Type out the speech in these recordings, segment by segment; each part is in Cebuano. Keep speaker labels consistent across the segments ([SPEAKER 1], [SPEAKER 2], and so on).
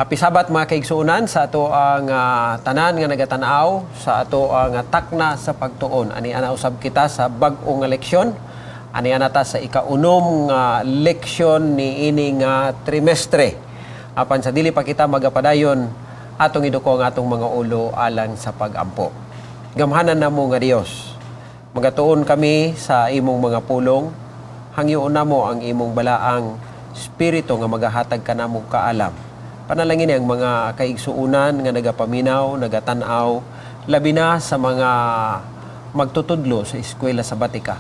[SPEAKER 1] Happy Sabbath, mga kaigsuonan, sa ato ang tanan nga nagatanaw sa ato ang Takna sa Pagtuon. Ani ana usab kita sa bag-o nga leksyon. Ani ana ta sa ikaunom nga leksyon ni ini nga trimestre. Apan sa dili pa kita magapadayon, atong iduko ang atong mga ulo alang sa pagampo. Gamhanan namo nga Dios, magatuon kami sa imong mga pulong. Hangyoon namo ang imong balaang espiritu nga magahatag kanamo kaalam. Panalangin ang mga kaigsuunan nga nagapaminaw, nagatanaw, labi na sa mga magtutudlo sa Eskwela Sabatika.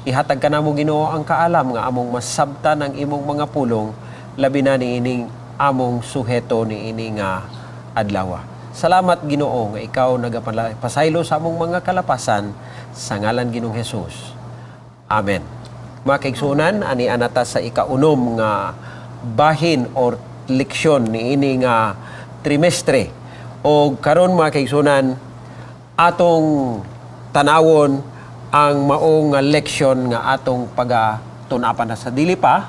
[SPEAKER 1] Ihatag kanamo, Ginoo, ang kaalam nga among masabtan ang imong mga pulong, labi na ni ining among suheto ni ini nga adlaw. Salamat, Ginoo, nga ikaw nagapasaylo sa among mga kalapasan sa ngalan Ginoong Hesus. Amen. Mga kaigsuonan, ani anata sa ikaunom nga bahin or leksyon ni ini nga trimestre. O karon, mga kaigsuonan, atong tanawon ang maong nga leksyon nga atong pagatun-apan na. Sa dili pa,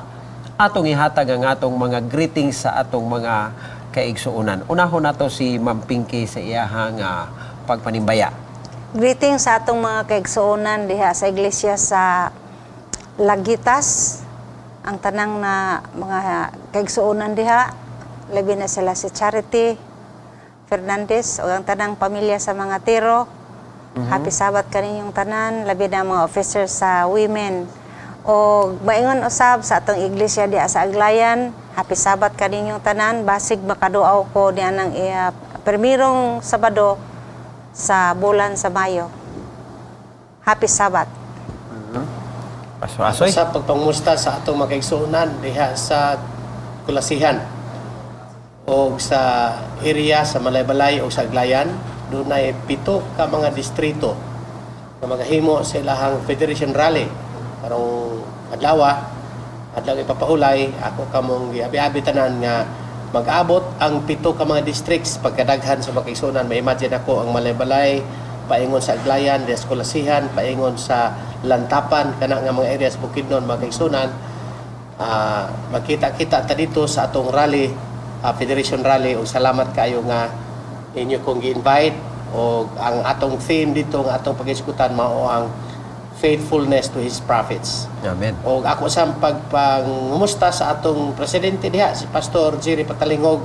[SPEAKER 1] atong ihatag ang atong mga greetings sa atong mga kaigsuonan. Unahon nato si Ma'am Pinky sa iyahang pagpanimbaya.
[SPEAKER 2] Greetings sa atong mga kaigsuonan diha sa iglesia sa Lagitas. Ang tanang na mga kaigsuonan diha, labi na sila si Charity Fernandez o ang tanang pamilya sa mga tiro. Happy Sabbath kaninyong tanan, labi na ang mga officers sa women. O maingon usab sa atong iglesia diha sa Aglayan, happy Sabbath kaninyong tanan. Basig makaduaw ko diha ng permirong Sabado sa bulan sa Mayo. Happy Sabbath.
[SPEAKER 1] Pastor Asoy.
[SPEAKER 3] Sa pagpangmusta sa atong mga kaigsuonan diha sa Kulasihan o sa area sa Malaybalay o sa Aglayan, dunay 7 ka mga distrito nga magahimo sa ilahang Federation Rally karong adlaw, adlaw ipapahulay. Ako kamong giabi-abi tanan nga mag-abot ang 7 ka mga districts. Pagkadaghan sa mga kaigsuonan, ma-imagine ako ang Malaybalay paingon sa Aglayan, des Kulasihan, paingon sa Lantapan, kana nga mga areas Bukidnon, mga kaigsuonan, magkita-kita ta dito sa atong rally, Federation Rally. Ug salamat kayo nga inyo kong gi-invite. Og ang atong theme dito nga atong pag-iskutan mao ang faithfulness to His prophets.
[SPEAKER 1] Amen.
[SPEAKER 3] Og ako sa pagpangumusta sa atong presidente diha, si Pastor Jerry Patalingog,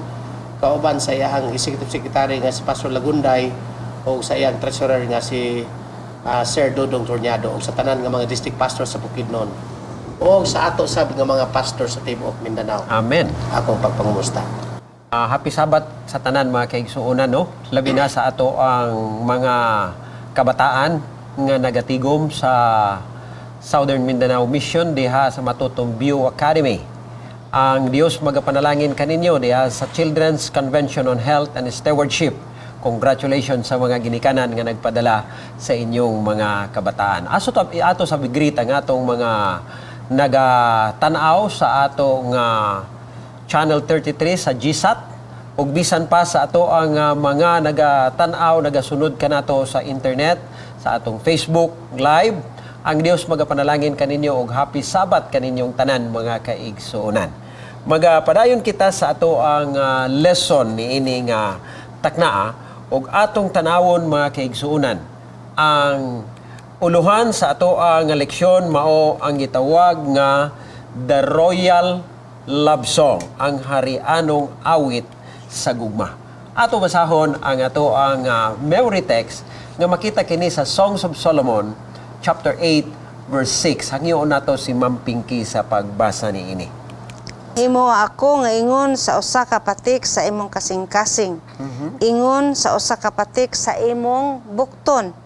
[SPEAKER 3] kauban sa iyang executive secretary nga si Pastor Lagunday o sa iyang treasurer nga si Sir Dodong Tornado, o sa tanan nga mga district pastor sa Bukidnon o sa ato sab nga mga pastor sa tibuok Mindanao.
[SPEAKER 1] Amen.
[SPEAKER 3] Akong pagpangumusta.
[SPEAKER 1] Happy Sabbath sa tanan, mga kaigsuonan, no? Labi na sa ato ang mga kabataan nga nagatigom sa Southern Mindanao Mission diha sa Matutong View Academy. Ang Dios magapanalangin kaninyo diha sa Children's Convention on Health and Stewardship. Congratulations sa mga ginikanan nga nagpadala sa inyong mga kabataan. Aso to, ato sa greet ang atong mga nagatanaw sa atong Channel 33 sa GSAT ug bisan pa sa ato ang mga nagatan-aw, nagasunod kanato sa internet, sa atong Facebook Live. Ang Dios magapanalangin kaninyo ug happy Sabbath kaninyong tanan, mga kaigsuonan. Magapadayon kita sa ato ang lesson niini nga taknaa ug atong tanawon, mga kaigsuonan, ang uluhan sa ato ang leksyon mao ang gitawag nga The Royal Love Song, ang harianong awit sa gugma. Ato basahon ang ato ang memory text nga makita kini sa Songs of Solomon chapter 8 verse 6. Hangyoon nato si Ma'am Pinky sa pagbasa niini.
[SPEAKER 2] Himo ako nga ingon sa usa ka patik sa imong kasing-kasing. Ingon sa usa ka patik sa imong bukton.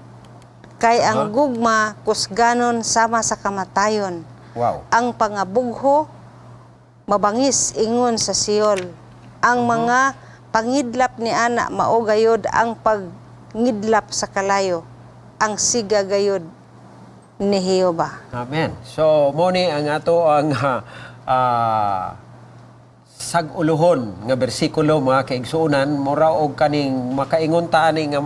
[SPEAKER 2] Kay ang gugma kusganon sama sa kamatayon. Ang pangabugho mabangis ingon sa Seol. Ang mga pangidlap ni ana mao gayod ang pagngidlap sa kalayo. Ang siga gayod ni Jehova.
[SPEAKER 1] Amen. So, mo ni ang ato ang sag-uluhon nga bersikulo, mga kaigsuonan, mura og kaning makaingon ta ani nga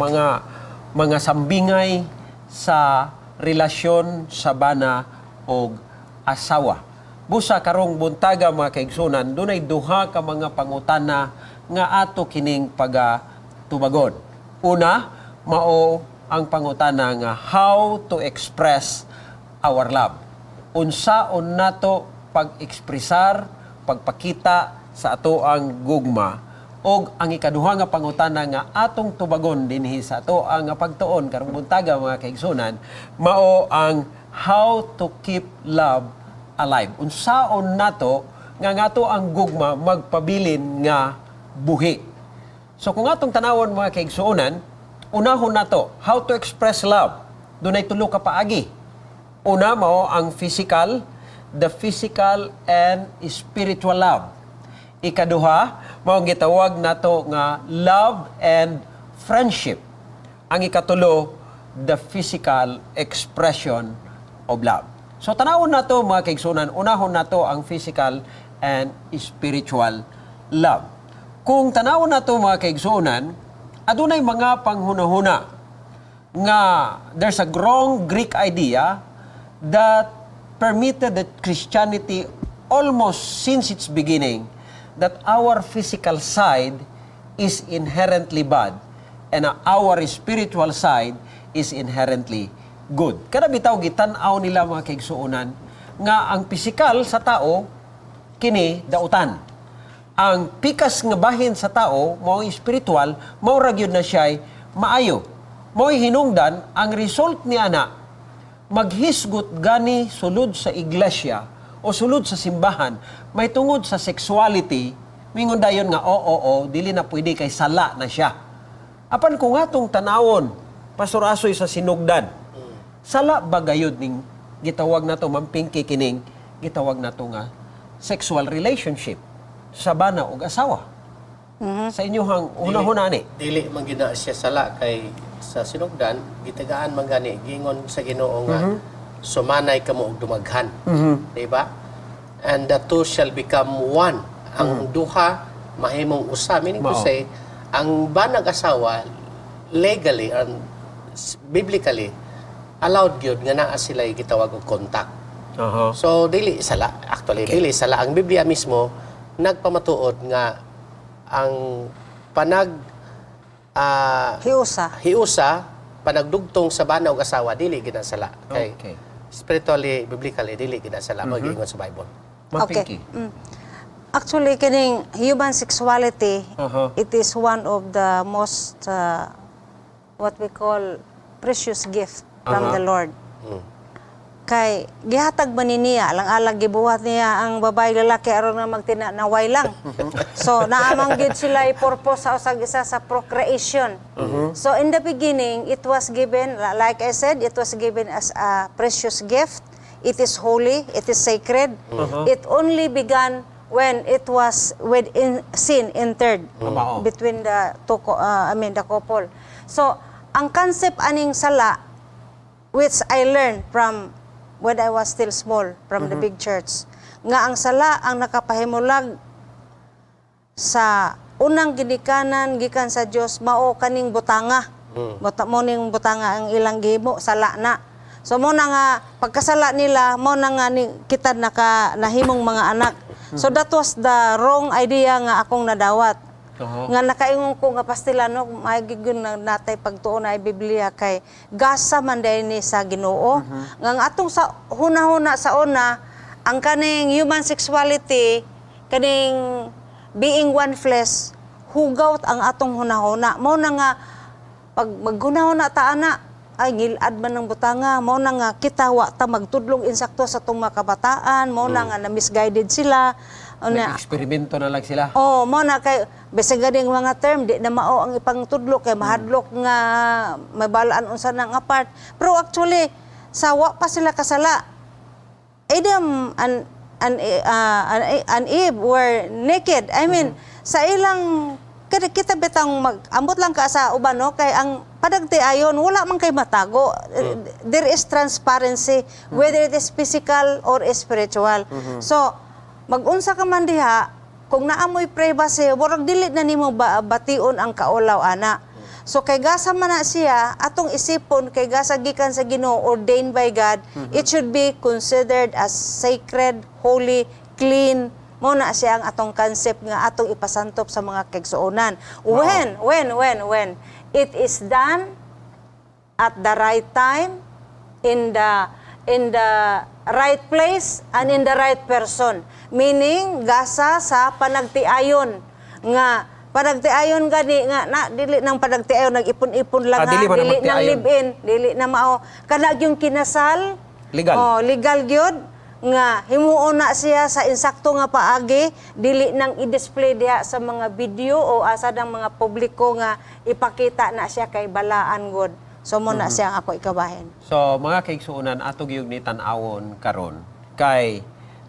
[SPEAKER 1] mga sambingay sa relasyon sa bana og asawa. Busa karong buntaga, mga kaigsunan, dunay duha ka mga pangutana nga ato kining pagatubagon. Una, mao ang pangutana nga how to express our love. Unsaon nato pag-ekspresar, pagpakita sa ato ang gugma? Og ang ikaduha nga pangutana nga atong tubagon dinhi sa ato ang pagtuon karong buntaga, mga kaigsunan, mao ang how to keep love alive. Unsaon nato nga ngato ang gugma magpabilin nga buhi? So kung atong tanawon, mga kaigsuonan, unahon nato how to express love. Dunay tulo ka paagi. Una, mao ang physical, the physical and spiritual love. Ikaduha, mao ang gitawag nato nga love and friendship. Ang ikatulo, the physical expression of love. So tanawon nato, mga kaigsunan, unahon nato ang physical and spiritual love. Kung tanawon nato, mga kaigsunan, adunay mga panghunahuna nga there's a wrong Greek idea that permitted the Christianity almost since its beginning that our physical side is inherently bad and our spiritual side is inherently good. Kada bitaw gitan-aw nila, mga kaigsuonan, nga ang pisikal sa tao kini dautan. Ang pikas nga bahin sa tao mao ang spiritual, mao ra gyud na siya'y maayo. Mao'y hinungdan ang result ni ana, maghisgot gani sulod sa iglesia o sulod sa simbahan may tungod sa sexuality, mingon dayon nga oo, oo, dili na pwede kay sala na siya. Apan kung atong tanawon, Pastor Asoy, sa sinugdan, sala ba gayud ning gitawag nato, Ma'am Pinky, kining gitawag nato nga sexual relationship sa bana ug asawa? Sa inyong hunahuna ni.
[SPEAKER 3] Dili man gina siya sala kay sa sinugdan gitagaan man gani, gingon sa Ginoo nga sumanay kamo og dumaghan. Di ba? And the two shall become one. Ang duha mahimong usa. Meaning to
[SPEAKER 1] Mao.
[SPEAKER 3] say, ang banag asawa legally and biblically allowed gyud nga naa sila gitawag og contact. So dili sala actually, dili sala. Ang Biblia mismo nagpamatuod nga ang panag
[SPEAKER 2] Hiusa.
[SPEAKER 3] Hiusa, panagdugtong sa bana ug asawa, dili ginasala kay spiritually, biblically, dili ginasala mm giingon sa Bible.
[SPEAKER 1] Ma'am Pinky.
[SPEAKER 2] Actually, kining human sexuality, it is one of the most, what we call, precious gift from the Lord. Kay gihatag man ni niya, alang-alang gibuhat niya ang babae, lalaki aron nga magtinanaway lang. So naamang gyud sila i-purpose sa usag isa sa procreation. So in the beginning, it was given, like I said, it was given as a precious gift. It is holy, it is sacred. It only began when it was when in, sin entered
[SPEAKER 1] Mao.
[SPEAKER 2] between the two, I mean, the couple. So, ang concept aning sala, which I learned from when I was still small from the big church, nga ang sala ang nakapahimulag sa unang ginikanan gikan sa Dios mao kaning butanga. Buta mo ning butanga ang ilang gihimo, sala na. So mo na nga pagkasala nila, mo na nga ni, kita naka nahimong mga anak. So that was the wrong idea nga akong nadawat. Nga nakaingon ko nga pastilano, maigig na natay pagtuon na Biblia kay gasa man diay ni sa Ginoo. Nga ang atong sa hunahuna sa una, ang kaning human sexuality, kaning being one flesh, hugaw ang atong hunahuna. Mao na nga pag maghunahuna ta ana, ay ngilad man ng butanga, mao na nga kita wa ta magtudlong insakto sa atong mga kabataan, mao na nga na misguided sila. Una,
[SPEAKER 1] Nag-eksperimento na lang sila.
[SPEAKER 2] Oh, mo na kay bisag ganing mga term di na mao ang ipangtudlo kay mahadlok nga may balaan unsa na nga part. Pero actually sa wa pa sila kasala. Adam and Eve were naked. I mean, sa ilang kita, kita bitang mag ambot lang ka sa uban, no, kay ang padagti ayon wala man kay matago. There is transparency whether it is physical or spiritual. So magunsa ka man diha, kung naamoy privacy, murag dili na nimo ba, bation ang kaulaw ana. So kay gasa man na siya, atong isipon kay gasa gikan sa Ginoo, ordained by God, it should be considered as sacred, holy, clean. Mao na siya ang atong concept nga atong ipasantop sa mga kaigsuonan. When it is done at the right time, in the right place and in the right person. Meaning gasa sa panagtiayon nga panagtiayon gani nga na dili nang panagtiayon nag-ipon-ipon lang
[SPEAKER 1] Ah,
[SPEAKER 2] ha,
[SPEAKER 1] dili man na
[SPEAKER 2] dili nang
[SPEAKER 1] magtiayon.
[SPEAKER 2] Live-in, dili na mao kana yung kinasal.
[SPEAKER 1] Legal.
[SPEAKER 2] Oh, legal gyud nga himuon na siya sa insakto nga paagi, dili nang i-display diha sa mga video o asa ng mga publiko nga ipakita na siya kay balaan gud. So mao na siya ang ako ikabahin.
[SPEAKER 1] So mga kaigsuonan, ato gyud ni tan-awon karon kay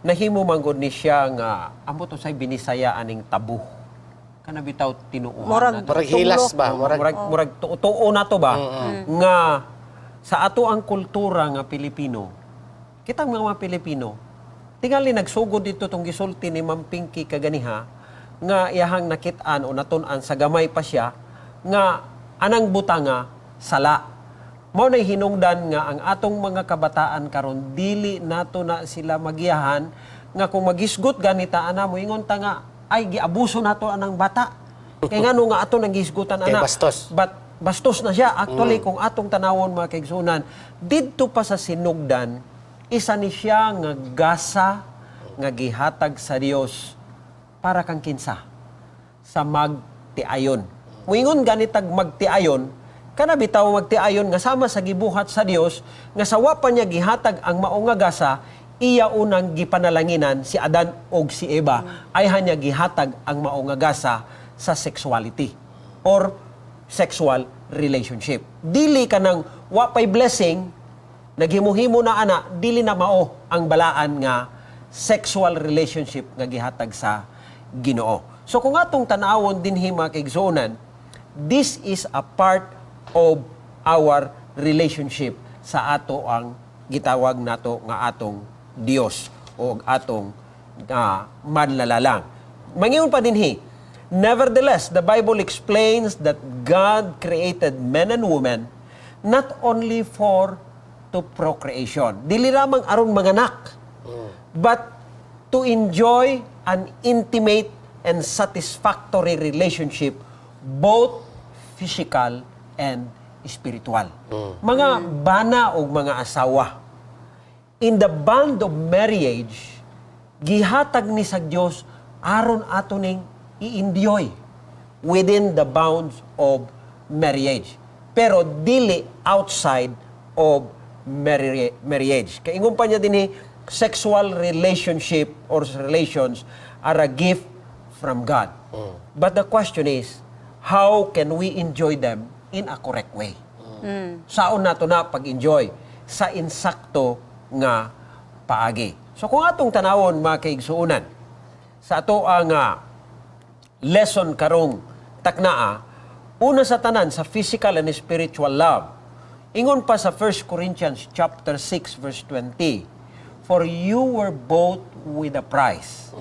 [SPEAKER 1] nahimo man gud ni siya nga ambot usay Binisaya aning tabu. Kana bitaw tinuohan nato.
[SPEAKER 3] Murag hilas ba? Murag,
[SPEAKER 1] Murag tuo na to ba nga sa ato ang kultura nga Pilipino. Kitang mga Pilipino, tingali nagsugod dito tong gisulti ni Ma'am Pinky kaganiha nga iyahang nakit-an o natun-an sa gamay pa siya nga anang butanga sala. Mao nay hinungdan nga ang atong mga kabataan karon dili nato na sila magiyahan nga kung magisgot ganita ana, moingon ta nga ay giabuso nato anang bata. Kay ngano nga ato nang gihisgutan
[SPEAKER 3] Kay
[SPEAKER 1] ana?
[SPEAKER 3] bastos.
[SPEAKER 1] But bastos na siya. Actually, kung atong tanawon, mga kaigsunan, didto pa sa sinugdan, isa ni siya nga gasa nga gihatag sa Dios para kang kinsa? Sa magtiayon. Muingon ganitag magtiayon, kana bitaw magtiayon nga sama sa gibuhat sa Dios nga sa wa pa niya gihatag ang mao nga gasa, iya unang gipanalanginan si Adan og si Eva, ay niya gihatag ang mao nga gasa sa sexuality or sexual relationship. Dili ka nang wa pay blessing, naghimo-himo na ana, dili na mao ang balaan nga sexual relationship nga gihatag sa Ginoo. So kung atong tanawon dinhi, mga kaigsuonan, this is a part of our relationship sa ato ang gitawag nato nga atong Dios o atong manlalalang. Mangingon pa dinhi, nevertheless, the Bible explains that God created men and women not only for to procreation. Dili lamang aron manganak, but to enjoy an intimate and satisfactory relationship, both physical and spiritual. Mga bana o mga asawa, in the bond of marriage, gihatag ni sa Dios aron ato ning i-enjoy within the bounds of marriage. Pero dili outside of marriage. Kaingon pa niya dinhi, sexual relationship or relations are a gift from God. But the question is, how can we enjoy them in a correct way? Saon nato na pag-enjoy? Sa insakto nga paagi. So kung atong tanawon, mga kaigsuonan, sa ato ang lesson karong taknaa, una sa tanan sa physical and spiritual love. Ingon pa sa 1 Corinthians chapter 6 verse 20, "For you were bought with a price.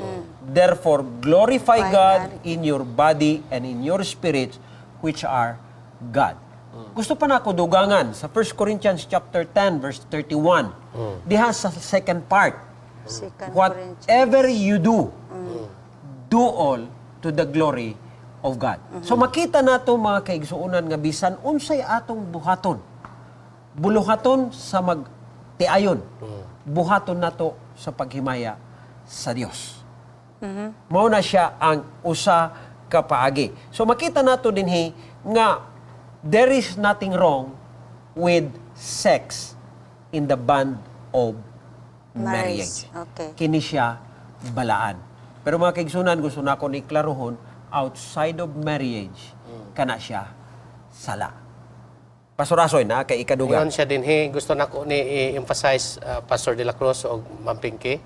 [SPEAKER 1] Therefore glorify
[SPEAKER 2] Glorify
[SPEAKER 1] God
[SPEAKER 2] God
[SPEAKER 1] in your body and in your spirits, which are God." Gusto pa nako dugangan sa 1 Corinthians chapter 10 verse 31. Diha sa second part.
[SPEAKER 2] Second Corinthians.
[SPEAKER 1] "Whatever you do, do all to the glory of God." So makita nato, mga kaigsuonan, nga bisan unsay atong buhaton, buluhaton sa magtiayon, buhaton nato sa paghimaya sa Dios. Mao na siya ang usa ka paagi. So makita nato dinhi nga there is nothing wrong with sex in the bond of marriage.
[SPEAKER 2] Marriage. Okay.
[SPEAKER 1] Kini siya balaan. Pero mga kaigsunan, gusto na ako ni klarohon, outside of marriage, kana siya sala. Pastor Asoy, na kay ikaduga.
[SPEAKER 3] Ingon siya dinhi, gusto nako ni i-emphasize, Pastor De La Cruz o Ma'am Pinky.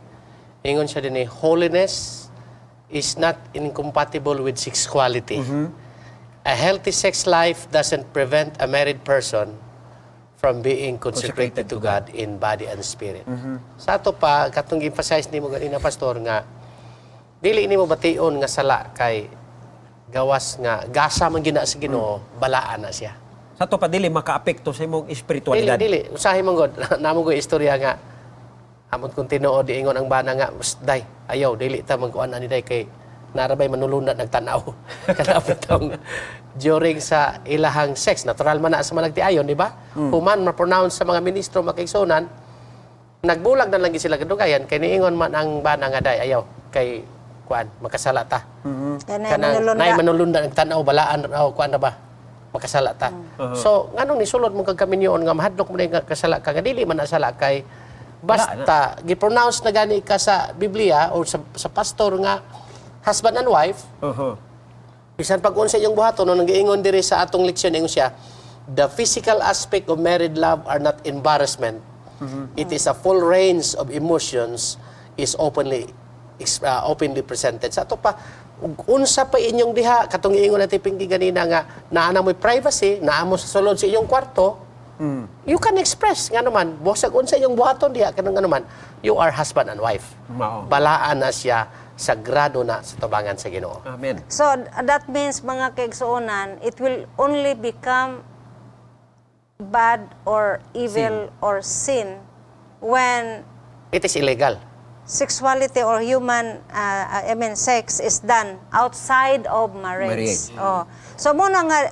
[SPEAKER 3] Ingon siya dinhi, holiness is not incompatible with sexuality. A healthy sex life doesn't prevent a married person from being consecrated to God in body and spirit. Sa ato pa, katong emphasize nimo ganina, Pastor, nga dili nimo bation nga sala kay Gawas nga gasa man gina sa Ginoo, balaan na siya.
[SPEAKER 1] Sa to pa dili makaapekto sa imong
[SPEAKER 3] Dili,
[SPEAKER 1] espiritualidad.
[SPEAKER 3] dili. Usahay man gud. Namo ko istorya nga amot kung tinuod diingon ang bana nga, "Bs, day, ayaw, dili ta magkuan ani day kay narabay manulunad nagtanaw." Kana bitong during sa ilahang sex, natural man na sa malagtiayon, di ba? Human ma-pronounce sa mga ministro, makiigsuonan, nagbulag na lang gyud sila kadugayan kay niingon man ang bana nga, "Day, ayaw kay kuan, makasala ta."
[SPEAKER 2] Kaya na
[SPEAKER 3] Kanang
[SPEAKER 2] manulunda.
[SPEAKER 3] Nay manulunda nagtan-aw, balaan raw, kuan na ba, makasala ta. So nganong nisulod mo kag kaminyoon nga mahadlok mo na nga kasala ka nga dili man na sala kay basta gi-pronounce na gani ka sa Biblia o sa pastor nga husband and wife? Bisan pag unsa iyong buhaton no, nang giingon diri sa atong leksyon, ingon siya, the physical aspect of married love are not embarrassment. It is a full range of emotions is openly presented. Sa ato pa, ug unsa pa inyong diha katong giingon natin Pinky ganina nga naa na mo'y privacy, naa mo sa sulod sa inyong kwarto, you can express nga naman bisag unsa inyong buhaton diha kanang nga naman you are husband and wife.
[SPEAKER 1] Mao.
[SPEAKER 3] Balaan na siya, sagrado na sa tubangan sa Ginoo.
[SPEAKER 1] Amen.
[SPEAKER 2] So that means, mga kaigsuonan, it will only become bad or evil or sin when
[SPEAKER 3] It is illegal.
[SPEAKER 2] Sexuality or human I mean sex is done outside of marriage.
[SPEAKER 1] Marriage.
[SPEAKER 2] Oh. So mo na nga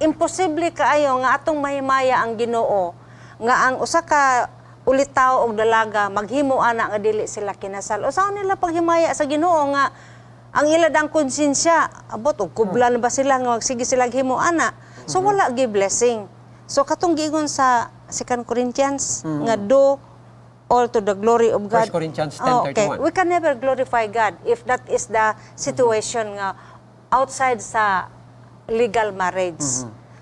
[SPEAKER 2] imposible kaayo nga atong mahimaya ang Ginoo nga ang usa ka ulitaw og dalaga maghimo ana nga dili sila kinasal. Usaon nila paghimaya sa Ginoo nga ang ila dang konsensya abot og kubla na ba sila nga magsige sila himo ana? So wala gi blessing. So katong giingon sa 2 Corinthians nga do all to the glory of God.
[SPEAKER 1] 1 Corinthians
[SPEAKER 2] Oh, okay.
[SPEAKER 1] 10:31.
[SPEAKER 2] We can never glorify God if that is the situation nga outside sa legal marriage.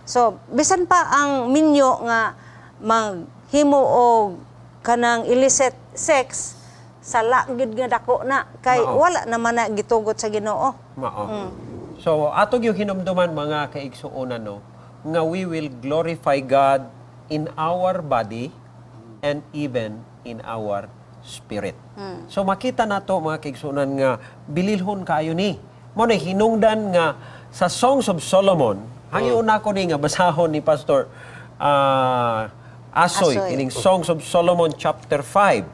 [SPEAKER 2] So, bisan pa ang minyo nga maghimo og kanang illicit sex, sala gid nga dako na kay
[SPEAKER 1] Mao.
[SPEAKER 2] Wala naman na gitugot sa Ginoo.
[SPEAKER 1] Mao. So ato gyud hinumduman, mga kaigsuonan, no, nga we will glorify God in our body and even in our spirit. So makita nato, mga kaigsuonan, nga bililhon kaayo ni. Mo na hinungdan nga sa Songs of Solomon, hangyo na ko ni nga basahon ni Pastor Asoy,
[SPEAKER 2] Asoy.
[SPEAKER 1] Ining Songs of Solomon chapter 5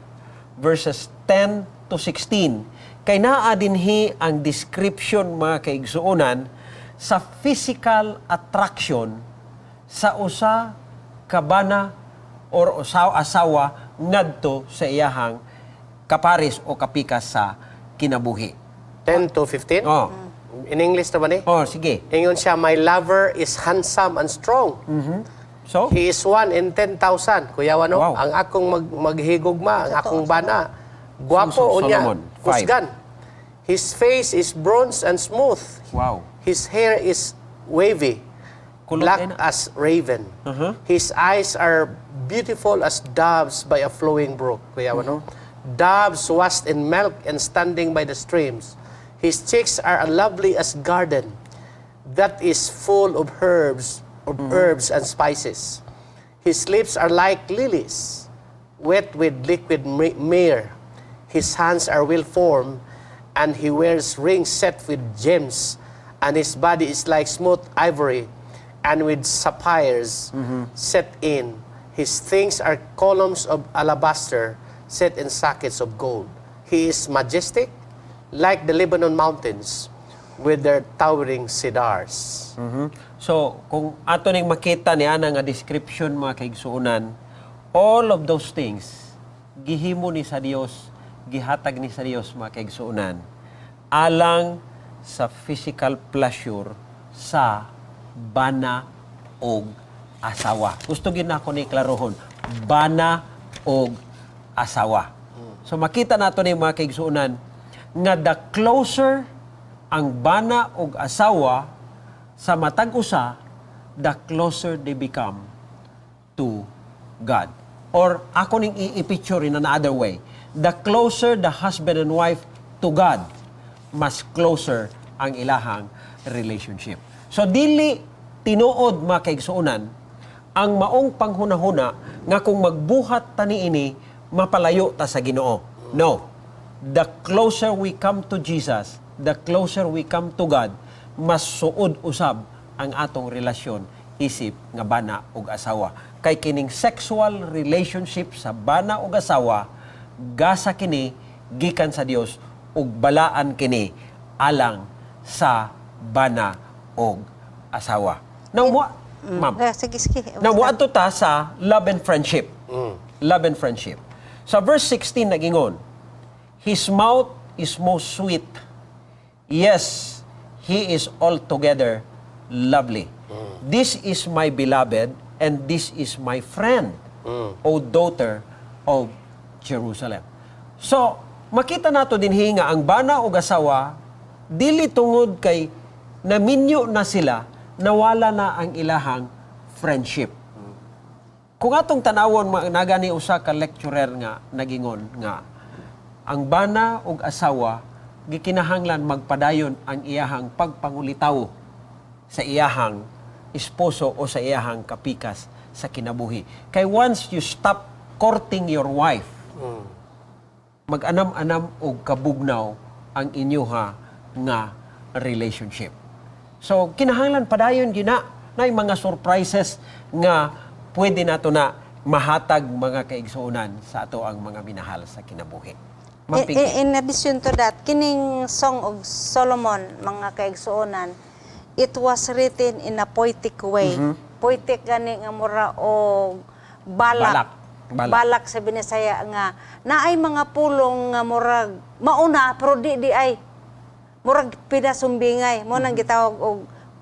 [SPEAKER 1] verses 10 to 16 kay naa dinhi ang description, mga kaigsuonan, sa physical attraction sa usa ka bana or usa asawa ngadto sa iyahang kapares o kapikas sa kinabuhi.
[SPEAKER 3] 10 to 15?
[SPEAKER 1] Oh.
[SPEAKER 3] In English na ba ni?
[SPEAKER 1] Oh, sige.
[SPEAKER 3] Ingon siya, "My lover is handsome and strong."
[SPEAKER 1] So,
[SPEAKER 3] "He is one in 10,000." Kuya no?
[SPEAKER 1] Wow.
[SPEAKER 3] Ang akong maghigugma, ang akong bana. Guwapo
[SPEAKER 1] Songs of
[SPEAKER 3] unya.
[SPEAKER 1] Solomon, 5.
[SPEAKER 3] Kusgan. "His face is bronze and smooth." "His hair is wavy,
[SPEAKER 1] Kulot
[SPEAKER 3] black
[SPEAKER 1] na.
[SPEAKER 3] As raven. His eyes are beautiful as doves by a flowing brook." Kuya, ano? "Doves washed in milk and standing by the streams. His cheeks are lovely as garden that is full of herbs and spices. His lips are like lilies, wet with liquid myrrh. His hands are well formed, and he wears rings set with gems, and his body is like smooth ivory, and with sapphires set in. His thighs are columns of alabaster set in sockets of gold. He is majestic, like the Lebanon mountains, with their towering cedars."
[SPEAKER 1] So, kung ato ning makita ni ana nga description, mga kaigsuonan, all of those things gihimo ni sa Dios, gihatag ni sa Dios, mga kaigsuonan, alang sa physical pleasure sa bana og asawa. Gusto gid nako ni klarohon, bana og asawa. So makita nato ni, mga kaigsuonan, nga the closer ang bana og asawa sa matag usa, the closer they become to God. Or ako ning i-picture in another way. The closer the husband and wife to God, mas closer ang ilahang relationship. So dili tinuod, mga kaigsuonan, ang maong panghunahuna nga kung magbuhat ta niini mapalayo ta sa Ginoo. No. The closer we come to Jesus, the closer we come to God, mas mas suod usab ang atong relasyon isip nga bana ug asawa. Kay kining sexual relationship sa bana ug asawa, gasa kini gikan sa Dios ug balaan kini alang sa bana ug asawa. Now, mo, ma'am.
[SPEAKER 2] Eh, sige, sige.
[SPEAKER 1] Now, moadto ta sa love and friendship. Love and friendship. Sa verse 16 nagingon, "His mouth is most sweet. Yes, he is altogether lovely. This is my beloved and this is my friend, O daughter of Jerusalem." So, makita nato dinhi nga ang bana ug asawa, dili tungod kay naminyo na sila, nawala na ang ilahang friendship. Kung atong tanawon, nagani usa ka lecturer nga nagingon nga ang bana ug asawa gikinahanglan magpadayon ang iyahang pagpangulitaw sa iyahang esposo o sa iyahang kapikas sa kinabuhi. Kay once you stop courting your wife, mag-anam-anam og kabugnaw ang inyuha nga relationship. So kinahanglan padayon gyud na nay mga surprises nga pwede nato na mahatag, mga kaigsuonan, sa ato ang mga minahal sa kinabuhi. Ma'am Pinky.
[SPEAKER 2] In addition to that, kining Song of Solomon, mga kaigsuonan, it was written in a poetic way. Poetic gani nga mura og balak.
[SPEAKER 1] Balak. Balak.
[SPEAKER 2] Balak sa Binisaya nga naay mga pulong nga murag mauna pero di di ay murag pinasumbingay mo nang gitawag og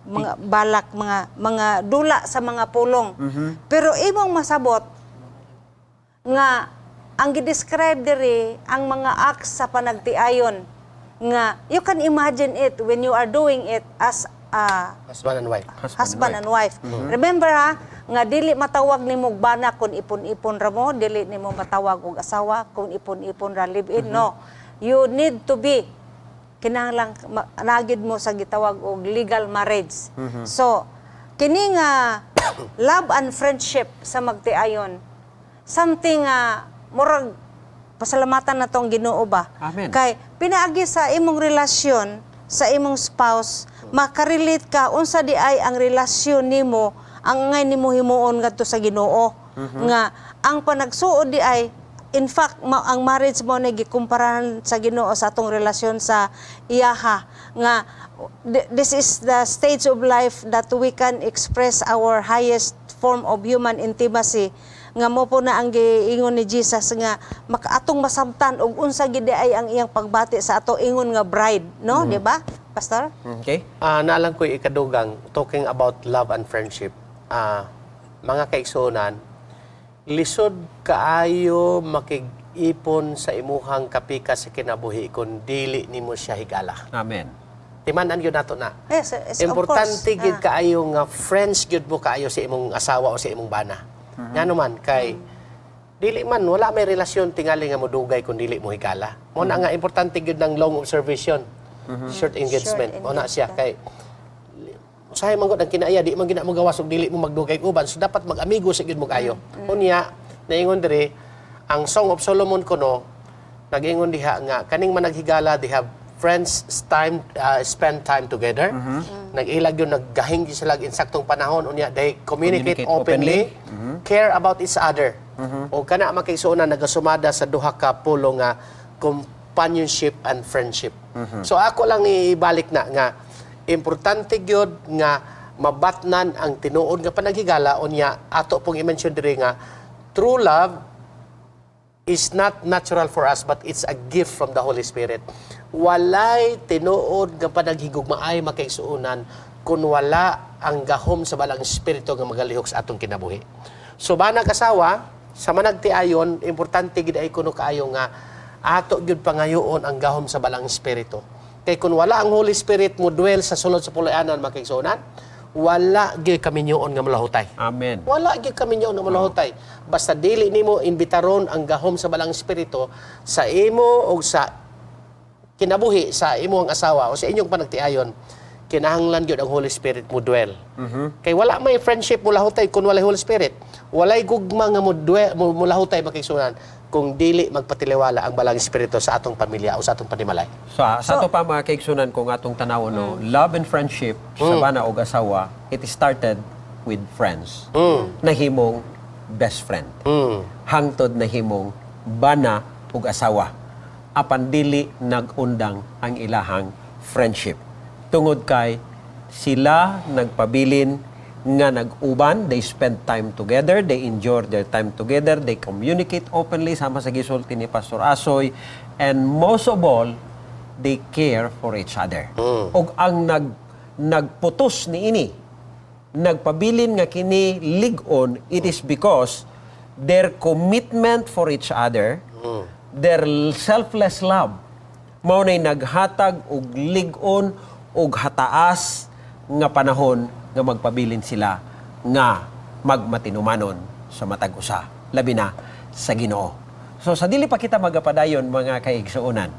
[SPEAKER 2] mga balak, mga dula sa mga pulong. Pero imong masabot nga ang gi-describe diri ang mga acts sa panagtiayon nga you can imagine it when you are doing it as a
[SPEAKER 3] husband and wife.
[SPEAKER 2] Husband and wife. Remember ha, nga dili matawag nimo og bana kung ipon-ipon ra mo, dili nimo matawag og asawa kung ipon-ipon ra live-in. No. You need to be kinahanglan nagid mo sa gitawag og legal marriage. So, kini nga love and friendship sa magtiayon, something nga murag pasalamatan na tong Ginoo ba?
[SPEAKER 1] Amen.
[SPEAKER 2] Kay pinaagi sa imong relasyon sa imong spouse, makarelate ka unsa di ay ang relasyon nimo, ang angay nimo himuon ngadto sa Ginoo. Nga ang panagsuod di ay, in fact, ang marriage mo na gikumparahan sa Ginoo sa atong relasyon sa iyaha nga this is the stage of life that we can express our highest form of human intimacy, nga mo po na ang giingon ni Jesus nga makaatong masabtan og unsa gid ay ang iyang pagbati sa ato ingon nga bride, no? Di ba, Pastor?
[SPEAKER 1] Okay?
[SPEAKER 3] Naalang ko ikadugang talking about love and friendship. Mga kaigsuonan, lisod kaayo makig-ipon sa imuhang kapikas sa kinabuhi kung dili nimo siya higala.
[SPEAKER 1] Amen.
[SPEAKER 3] Timan-an gyud nato na.
[SPEAKER 2] Yes, of
[SPEAKER 3] Importante
[SPEAKER 2] course.
[SPEAKER 3] gid kaayo nga friends gyud mo kaayo sa imong asawa o sa imong bana. Ngano man kay dili man, wala may relasyon tingali nga modugay kung dili mo higala. Mo na nga importante gyud ng long observation, short engagement.
[SPEAKER 2] Short
[SPEAKER 3] Mo na siya kay usahay man gud ang kinaiya, di man gina mo gawas og dili mo magdugay uban, so dapat mag-amigo sa gyud mo kaayo. Unya naingon diri ang Song of Solomon kuno, nagingon diha nga kaning managhigala, they have friends time, spend time together. Nag-ilag yun, naggahing gyud sila insaktong panahon. Unya they communicate,
[SPEAKER 1] communicate
[SPEAKER 3] openly, care about each other. O kana, makigsuonan, nagasumada sa duha ka pulo nga companionship and friendship. So ako lang ibalik na nga importante gyud nga mabatnan ang tinuod nga panaghigala. Unya ato pong i-mention diri nga true love is not natural for us but it's a gift from the Holy Spirit. Walay tinuod nga panaghigugmaay, makaigsuonan, kung wala ang gahom sa Balang Espiritu nga magalihok sa atong kinabuhi. So bana kasawa sa managtiayon, importante gid ay kuno kaayo nga ato gyud pangayoon ang gahom sa Balang Espiritu. Kay kung wala ang Holy Spirit mo dwell sa sulod sa puluyanan, makaigsuonan, wala gyud kaminyoon nga malahutay.
[SPEAKER 1] Amen.
[SPEAKER 3] Wala gyud kaminyoon nga malahutay. Basta dili nimo imbitaron ang gahom sa Balang Espiritu sa imo o sa kinabuhi sa imong asawa o sa inyong panagtiayon, kinahanglan gyud ang Holy Spirit mo dwell. Kay wala may friendship mo lahutay kung walay Holy Spirit. Walay gugma nga mo dwell mo, mo lahutay, makigsuonan. kung dili magpatiliwala ang Balaang Espiritu sa atong pamilya o sa atong panimalay.
[SPEAKER 1] Sa ato pa, mga kaigsunan, kung atong tanawon, no, love and friendship sa bana og asawa, it started with friends. Nahimong best friend. Hangtod nahimong bana ug asawa. Apan dili nag-undang ang ilahang friendship. Tungod kay sila nagpabilin nga nag-uban, they spend time together, they enjoy their time together, they communicate openly, sama sa gisulti ni Pastor Asoy, and most of all, they care for each other. Og ang nagputos niini, nagpabilin nga kini lig-on, it is because their commitment for each other, their selfless love, mao nay naghatag og lig-on og hataas nga panahon nga magpabilin sila nga magmatinumanon sa matag usa, labi na sa Ginoo. So sa dili pa kita magapadayon, mga kaigsuonan,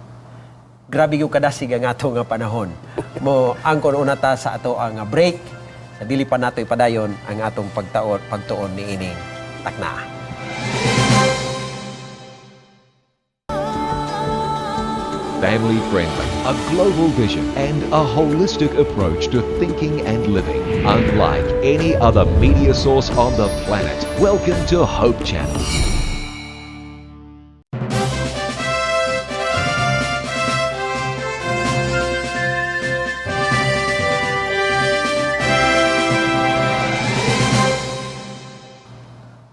[SPEAKER 1] grabe yung kadasig ang ato nga panahon. Mo angkon una ta sa ato ang break sa dili pa nato ipadayon ang atong pagtuon niining taknaa.
[SPEAKER 4] Family friendly, a global vision, and a holistic approach to thinking and living. Unlike any other media source on the planet. Welcome to Hope Channel.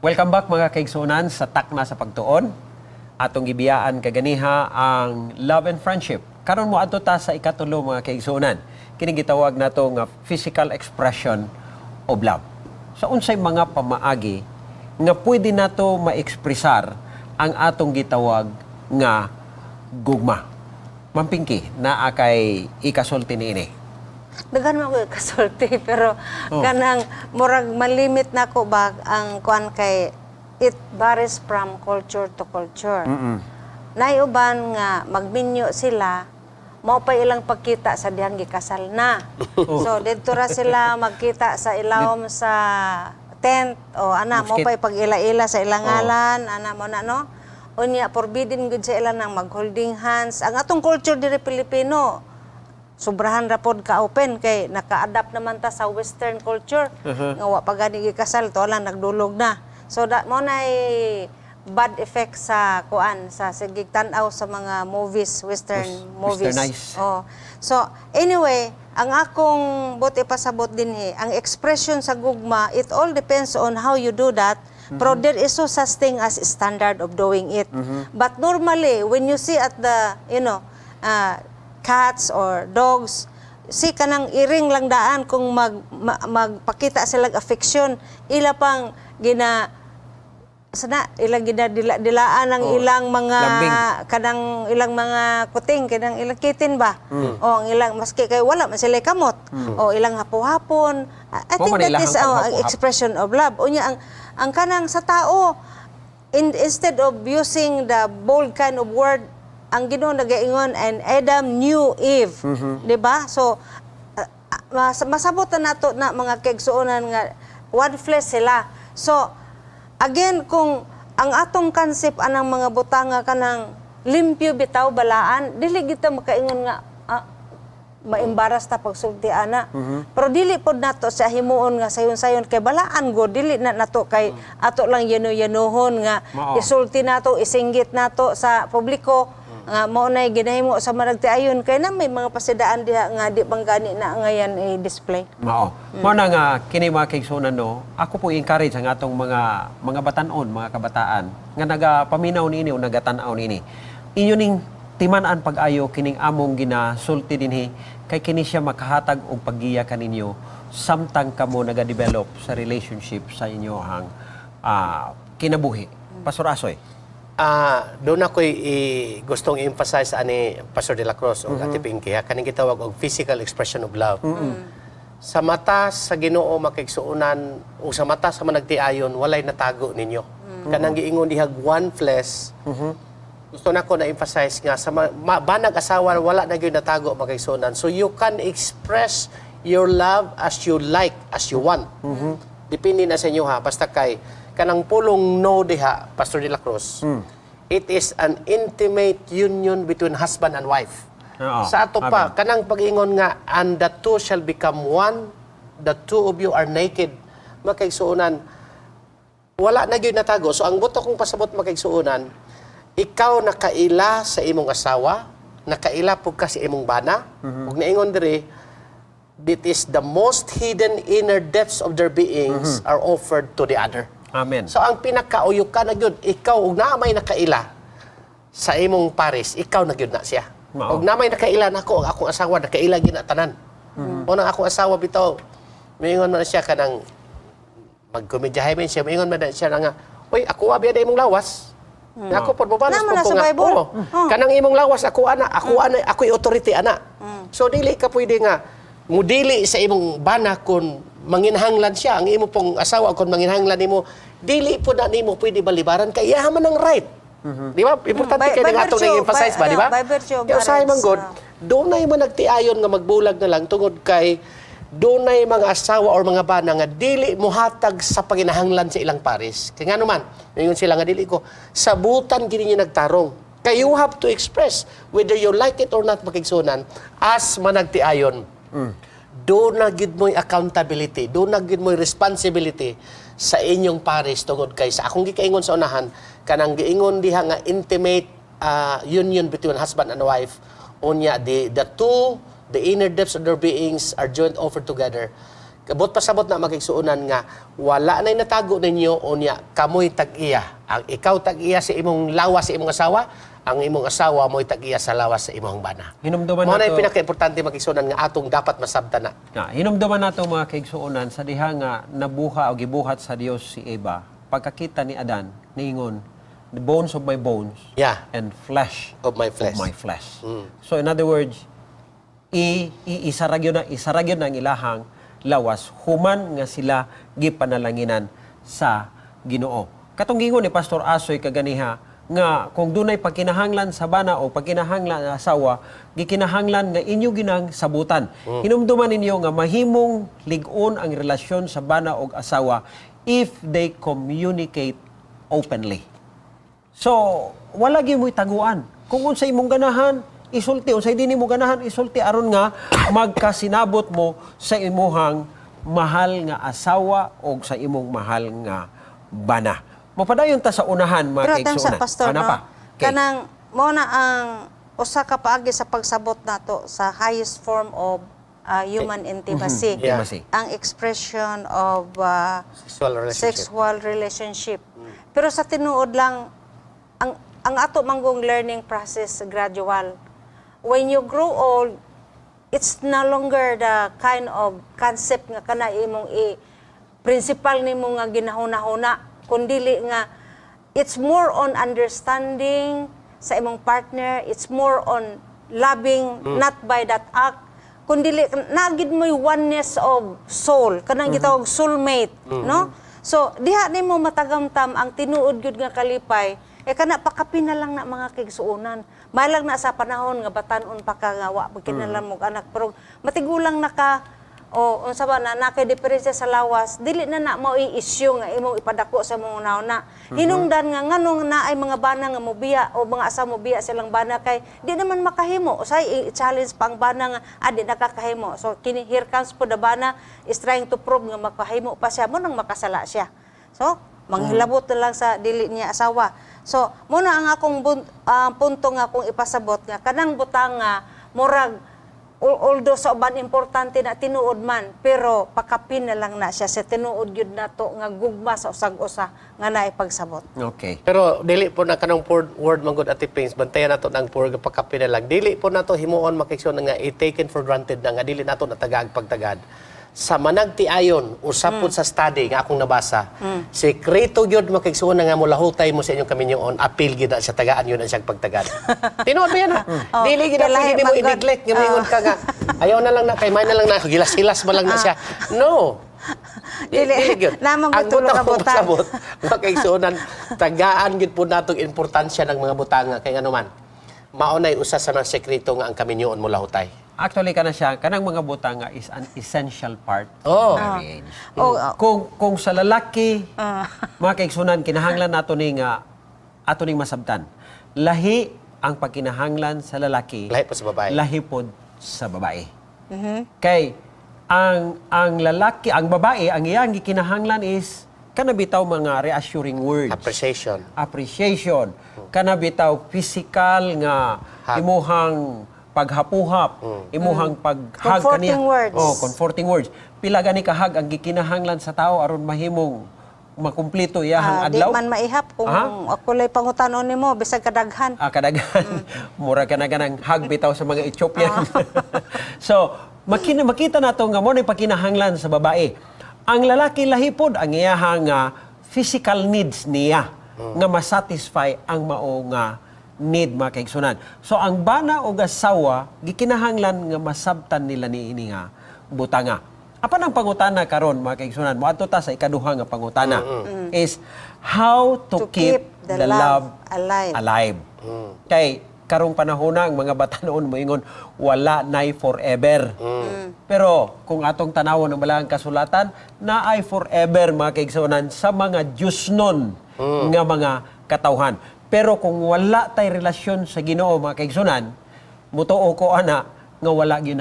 [SPEAKER 1] Welcome back, mga kaigsunan, sa Takna sa Pagtuon. Atong gibiyaan kaganiha ang love and friendship. Karon mo adto ta sa ikatulo, mga kaigsunan. Kini gitawag nato nga physical expression of love. Sa unsay mga pamaagi nga pwede nato maekspresar ang atong gitawag nga gugma? Ma'am Pinky, naa kay ikasulti niini?
[SPEAKER 2] Daghan man ko kasulti, pero kanang murag malimit na ko ba ang kuan kay it varies from culture to culture. Nay uban nga magminyo sila, mao pa ilang pagkita sa dihang gikasal na. So didto ra sila magkita sa ilawom sa tent o ana mao
[SPEAKER 1] Muskit.
[SPEAKER 2] pa pag-ila-ila sa ilang ngalan ana mo na, no. Unya forbidden gud sa ila nang mag-holding hands. Ang atong culture diri Pilipino, sobrahan ra pod ka open kay naka-adapt naman ta sa western culture nga wa pa gani gikasal to lang nagdulog na. So da mo nay bad effect sa kuan sa sigig tan-aw sa mga movies, western movies.
[SPEAKER 1] Westernized.
[SPEAKER 2] Oh. So anyway, ang akong buot ipasabot dinhi, ang expression sa gugma, it all depends on how you do that. Pero there is no such thing as standard of doing it. But normally, when you see at the cats or dogs, si kanang iring lang daan kung magpakita sila affection, ila pang gina sana ilang ginadila dilaan ang ilang mga
[SPEAKER 1] lambing.
[SPEAKER 2] Kanang ilang mga kuting, kanang ilang kitten ba o ang ilang, maski kay wala man sila kamot o ilang hapo-hapon. I
[SPEAKER 1] Mao
[SPEAKER 2] think
[SPEAKER 1] man
[SPEAKER 2] that
[SPEAKER 1] ilahang
[SPEAKER 2] is ang
[SPEAKER 1] paghapo-hap.
[SPEAKER 2] Expression of love. Unya ang kanang sa tao, instead of using the bold kind of word, ang Ginoo nagaingon, "And Adam knew Eve," di ba? So masabot na nato na, mga kaigsuonan, nga one flesh sila. So again, kung ang atong concept anang mga butanga kanang limpyo bitaw, balaan, dili kita makaingon nga ma-embarrass ta pagsulti ana. Pero dili pod nato sa himuon nga sayon-sayon kay balaan go, dili na nato kay ato lang yano-yanohon nga
[SPEAKER 1] Mao.
[SPEAKER 2] Isulti nato, isinggit nato sa publiko nga mao nay ginahimo sa managtiayon kay na may mga pasidaan diha nga di bang gani na ngayan i-display.
[SPEAKER 1] Mao. Mao na nga kini, mga kaigsuonan, no, ako po encourage ang atong mga batan-on, mga kabataan nga nagapaminaw niini o nagatan-aw niini. Inyo ning timan-an pag-ayo kining among ginasulti dinhi kay kini siya makahatag og paggiya kaninyo samtang kamo naga-develop sa relationship sa inyohang kinabuhi. Pastor Asoy.
[SPEAKER 3] Doon ako gustong i-emphasize ani Pastor De La Cruz o Ate Pinky ha, kaning gitawag og physical expression of love. Sa mata sa Ginoo, makaigsuonan, o sa mata sa managtiayon, walay natago ninyo. Kanang giingon dihag one flesh. Gusto nako na emphasize nga sa banag asawa wala na gyud natago, makaigsuonan. So you can express your love as you like, as you want. Depende na sa inyo ha, basta kay kanang pulong "no" diha, Pastor De La Cruz. It is an intimate union between husband and wife. Sa ato pa, kanang pag-ingon nga, "And the two shall become one, the two of you are naked." Makaigsuonan, wala na gyud natago. So ang buot kong pasabot, makaigsuonan, ikaw nakaila sa imong asawa, nakaila pud ka sa imong bana. Ug naingon diri, it is the most hidden inner depths of their beings are offered to the other.
[SPEAKER 1] Amen.
[SPEAKER 3] So ang pinakauyukan na gyud, ikaw ug naa may nakaila sa imong pares, ikaw na gyud na siya.
[SPEAKER 1] Mao.
[SPEAKER 3] Ug naa may nakaila nako, ang akong asawa nakaila gyud na tanan. Mm. Ang akong asawa bitaw, miingon man siya kanang magkomedyahay man siya, miingon man na siya na nga, "Uy, ako abi na imong lawas." Ako pod mobalos
[SPEAKER 2] Naa man
[SPEAKER 3] pod
[SPEAKER 2] na
[SPEAKER 3] ko
[SPEAKER 2] sa
[SPEAKER 3] nga,
[SPEAKER 2] Bible.
[SPEAKER 3] oo. Kanang imong lawas ako ana, ako ana, ako'y authority ana. So dili ka pwede nga mudili sa imong bana kung manginahanglan siya, ang imo pong asawa kung manginahanglan nimo, dili po na nimo pwede balibaran kay iya man ang right. Di ba? Importante kay
[SPEAKER 2] By
[SPEAKER 3] nga atong
[SPEAKER 2] virtue,
[SPEAKER 3] emphasize ba, di ba?
[SPEAKER 2] by virtue of
[SPEAKER 3] Kaya usahay man
[SPEAKER 2] marriage,
[SPEAKER 3] gud, dunay man nagtiayon nga magbulag na lang tungod kay dunay mga asawa or mga bana nga dili mohatag sa panginahanglan sa ilang pares. Kaya nga naman, ingon sila nga dili ko, sabutan gini niya nagtarong. Kay you have to express whether you like it or not, makigsunan, as managtiayon. Duna gyud mo'y accountability, duna gyud mo'y responsibility sa inyong pares tungod kay sa akong gikaingon sa unahan, kanang giingon diha nga intimate union between husband and wife, unya the two, the inner depths of their beings are joined over together. Kabot pasabot na, makigsuonan, nga wala na'y natago ninyo, unya kamoy tag-iya. Ang ikaw tag-iya sa imong lawas sa imong asawa, ang imong asawa mo'y tag-iya sa lawas sa imong bana.
[SPEAKER 1] Hinumduman
[SPEAKER 3] Mao na
[SPEAKER 1] nato-
[SPEAKER 3] pinaka-importante, makigsuonan, nga atong dapat masabtan na.
[SPEAKER 1] Nga, hinumduman nato, mga kaigsuonan, sa diha nga nabuha o gibuhat sa Dios si Eva. Pagkakita ni Adan, niingon, "The bones of my bones and flesh
[SPEAKER 3] of my flesh."
[SPEAKER 1] of my flesh." So in other words, i, i isara gyud na ang ilahang lawas human nga sila gipanalanginan sa Ginoo. Katong gingon ni Pastor Asoy kaganiha nga kung dunay pagkinahanglan sa bana o pagkinahanglan sa asawa, gikinahanglan nga inyo ginang sabutan. Hinumduman ninyo nga mahimong lig-on ang relasyon sa bana og asawa if they communicate openly. So, wala gyud mo'y taguan. Kung unsay imong ganahan, isulti. Unsay dili mo ganahan, isulti aron nga magkasinabot mo sa imuhang mahal nga asawa o sa imong mahal nga bana. Mapadayon ta sa unahan, mga
[SPEAKER 2] Pero tang sa
[SPEAKER 1] kaigsuonan.
[SPEAKER 2] pastor,
[SPEAKER 1] Ana
[SPEAKER 2] no?
[SPEAKER 1] pa? Okay.
[SPEAKER 2] Kanang mo na ang usa ka paagi sa pagsabot nato sa highest form of human intimacy.
[SPEAKER 1] Intimacy.
[SPEAKER 2] Ang expression of
[SPEAKER 3] sexual relationship.
[SPEAKER 2] Sexual relationship. Pero sa tinuod lang, ang ato manggong learning process gradual. When you grow old, it's no longer the kind of concept nga kana imong i principal nimo nga ginahuna-huna, kundili nga it's more on understanding sa imong partner, it's more on loving, not by that act, kundili naa gyud mo'y oneness of soul, kanang gitawag soulmate, no? So diha nimo matagamtam ang tinuod gyud nga kalipay. Eh kana pakapin na lang na, mga kaigsuonan. Malag na sa panahon nga batan-on pa ka, nga wa pa mo anak, pero matigulang na ka o unsa ba na na kay diferensya sa lawas, dili na na mao issue nga imong ipadako sa imong una. Hinungdan nga nganong na ay mga bana nga mobiya o mga asa mobiya silang bana kay di naman makahimo. Usay i-challenge pa ang bana nga di nakakahimo. So kini, here comes po the bana is trying to prove nga makahimo pa siya, mo nang makasala siya. So manghilabot na lang sa dili niya asawa. So muna ang akong punto nga akong ipasabot nga kanang butang nga murag although sa uban importante na tinuod man, pero pakapin na lang na siya sa tinuod gyud nato nga gugma sa usag-usa nga naipagsabot.
[SPEAKER 1] Okay.
[SPEAKER 3] Pero dili po na kanang word man gud, Ate Pings, bantayan nato ng poor pagkapi na lang. Dili po nato himuon, makiksyon, nga i-taken for granted na nga dili nato natagaag pagtagad. Sa managtiayon, usap po sa study nga akong nabasa, sekreto gyud, makigsuon, nga mulahutay mo sa inyong kaminyoon, apil gyud na siya, tagaan yun ang siyang pagtagad. Tinuod ba yan ha?
[SPEAKER 2] Oh,
[SPEAKER 3] Dili gyud na
[SPEAKER 2] kailangan
[SPEAKER 3] pwede mo
[SPEAKER 2] manggod.
[SPEAKER 3] i-neglect nga moingon ka nga ayaw na lang na kay may na lang na gilas-hilas man lang na siya. No.
[SPEAKER 2] Dili.
[SPEAKER 3] Dili gyud.
[SPEAKER 2] Lamang
[SPEAKER 3] Ang
[SPEAKER 2] tulo
[SPEAKER 3] butang
[SPEAKER 2] ka
[SPEAKER 3] kong
[SPEAKER 2] butang.
[SPEAKER 3] pasabot, makaigsuonan, tagaan gyud po natong importansya ng mga butanga kay ngano man, maunay usa sa mga sekreto nga ang kaminyoon mo lahutay.
[SPEAKER 1] Actually kana siya, kanang mga butanga is an essential part of marriage.
[SPEAKER 2] Oh.
[SPEAKER 1] Kung sa lalaki, mga kaigsunan, kinahanglan nato ni nga ato ning masabtan. Lahi ang pagkinahanglan sa lalaki.
[SPEAKER 3] Lahi pod sa babae.
[SPEAKER 1] Lahi pod sa babae. Kay ang lalaki, ang babae, ang iyang gikinahanglan is kana bitaw mga reassuring words.
[SPEAKER 3] Appreciation.
[SPEAKER 1] Appreciation. Kana bitaw physical nga
[SPEAKER 3] Hug.
[SPEAKER 1] Imuhang paghapuhap, imuhang paghug
[SPEAKER 2] Comforting
[SPEAKER 1] kaniya.
[SPEAKER 2] words.
[SPEAKER 1] Oh, comforting words. Pila gani ka hug ang gikinahanglan sa tao aron mahimong makumpleto iyahang
[SPEAKER 2] Ah, di
[SPEAKER 1] adlaw?
[SPEAKER 2] man maihap kung
[SPEAKER 1] Aha.
[SPEAKER 2] ako lay pangutanon nimo bisag kadaghan.
[SPEAKER 1] Ah, kadaghan. Mura ka na ganang hug bitaw sa mga Ethiopian. So, makita nato nga mo na pakinahanglan sa babae. Ang lalaki, lahi pod ang iyahang nga physical needs niya nga masatisfy ang mao nga need, mga kaigsunan. So ang bana o asawa gikinahanglan nga masabtan nila niini nga butanga. Apan ang pangutana karon, mga kaigsunan, moadto ta sa ikaduha nga pangutana is how to keep the love
[SPEAKER 2] alive.
[SPEAKER 1] Alive. Kay karong panahon na ang mga batanon moingon wala nay forever. Pero kung atong tanawon ang balaang kasulatan, naay forever, mga kaigsuonan, sa mga Diyosnon nga mga katawhan. Pero kung wala tay relasyon sa Ginoo, mga kaigsuonan, mutuo ko ana nga wala gyud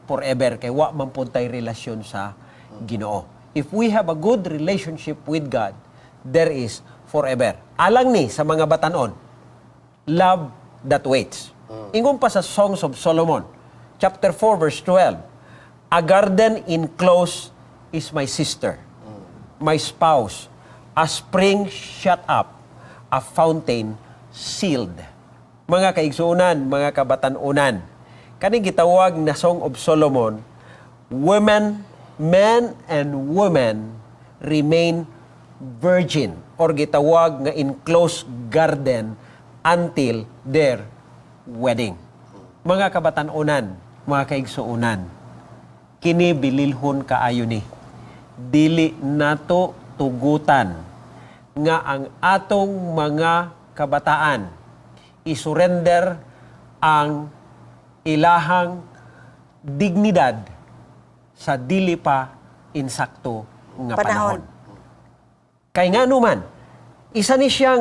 [SPEAKER 1] forever kay wa man pud tay relasyon sa Ginoo. If we have a good relationship with God, there is forever. Alang ni sa mga batanon, love that waits. Ingon pa sa Songs of Solomon, chapter 4, verse 12, "A garden enclosed is my sister, my spouse, a spring shut up, a fountain sealed." Mga kaigsuonan, mga kabatanunan, kaning gitawag na Song of Solomon, women, men and women remain virgin or gitawag nga enclosed garden until their wedding. Mga kabatanunan, mga kaigsuonan, kini bililhon kaayo ni. Dili nato tugutan nga ang atong mga kabataan isurrender ang ilahang dignidad sa dili pa insakto nga
[SPEAKER 2] panahon.
[SPEAKER 1] Panahon. Kay nga numan, isa ni siya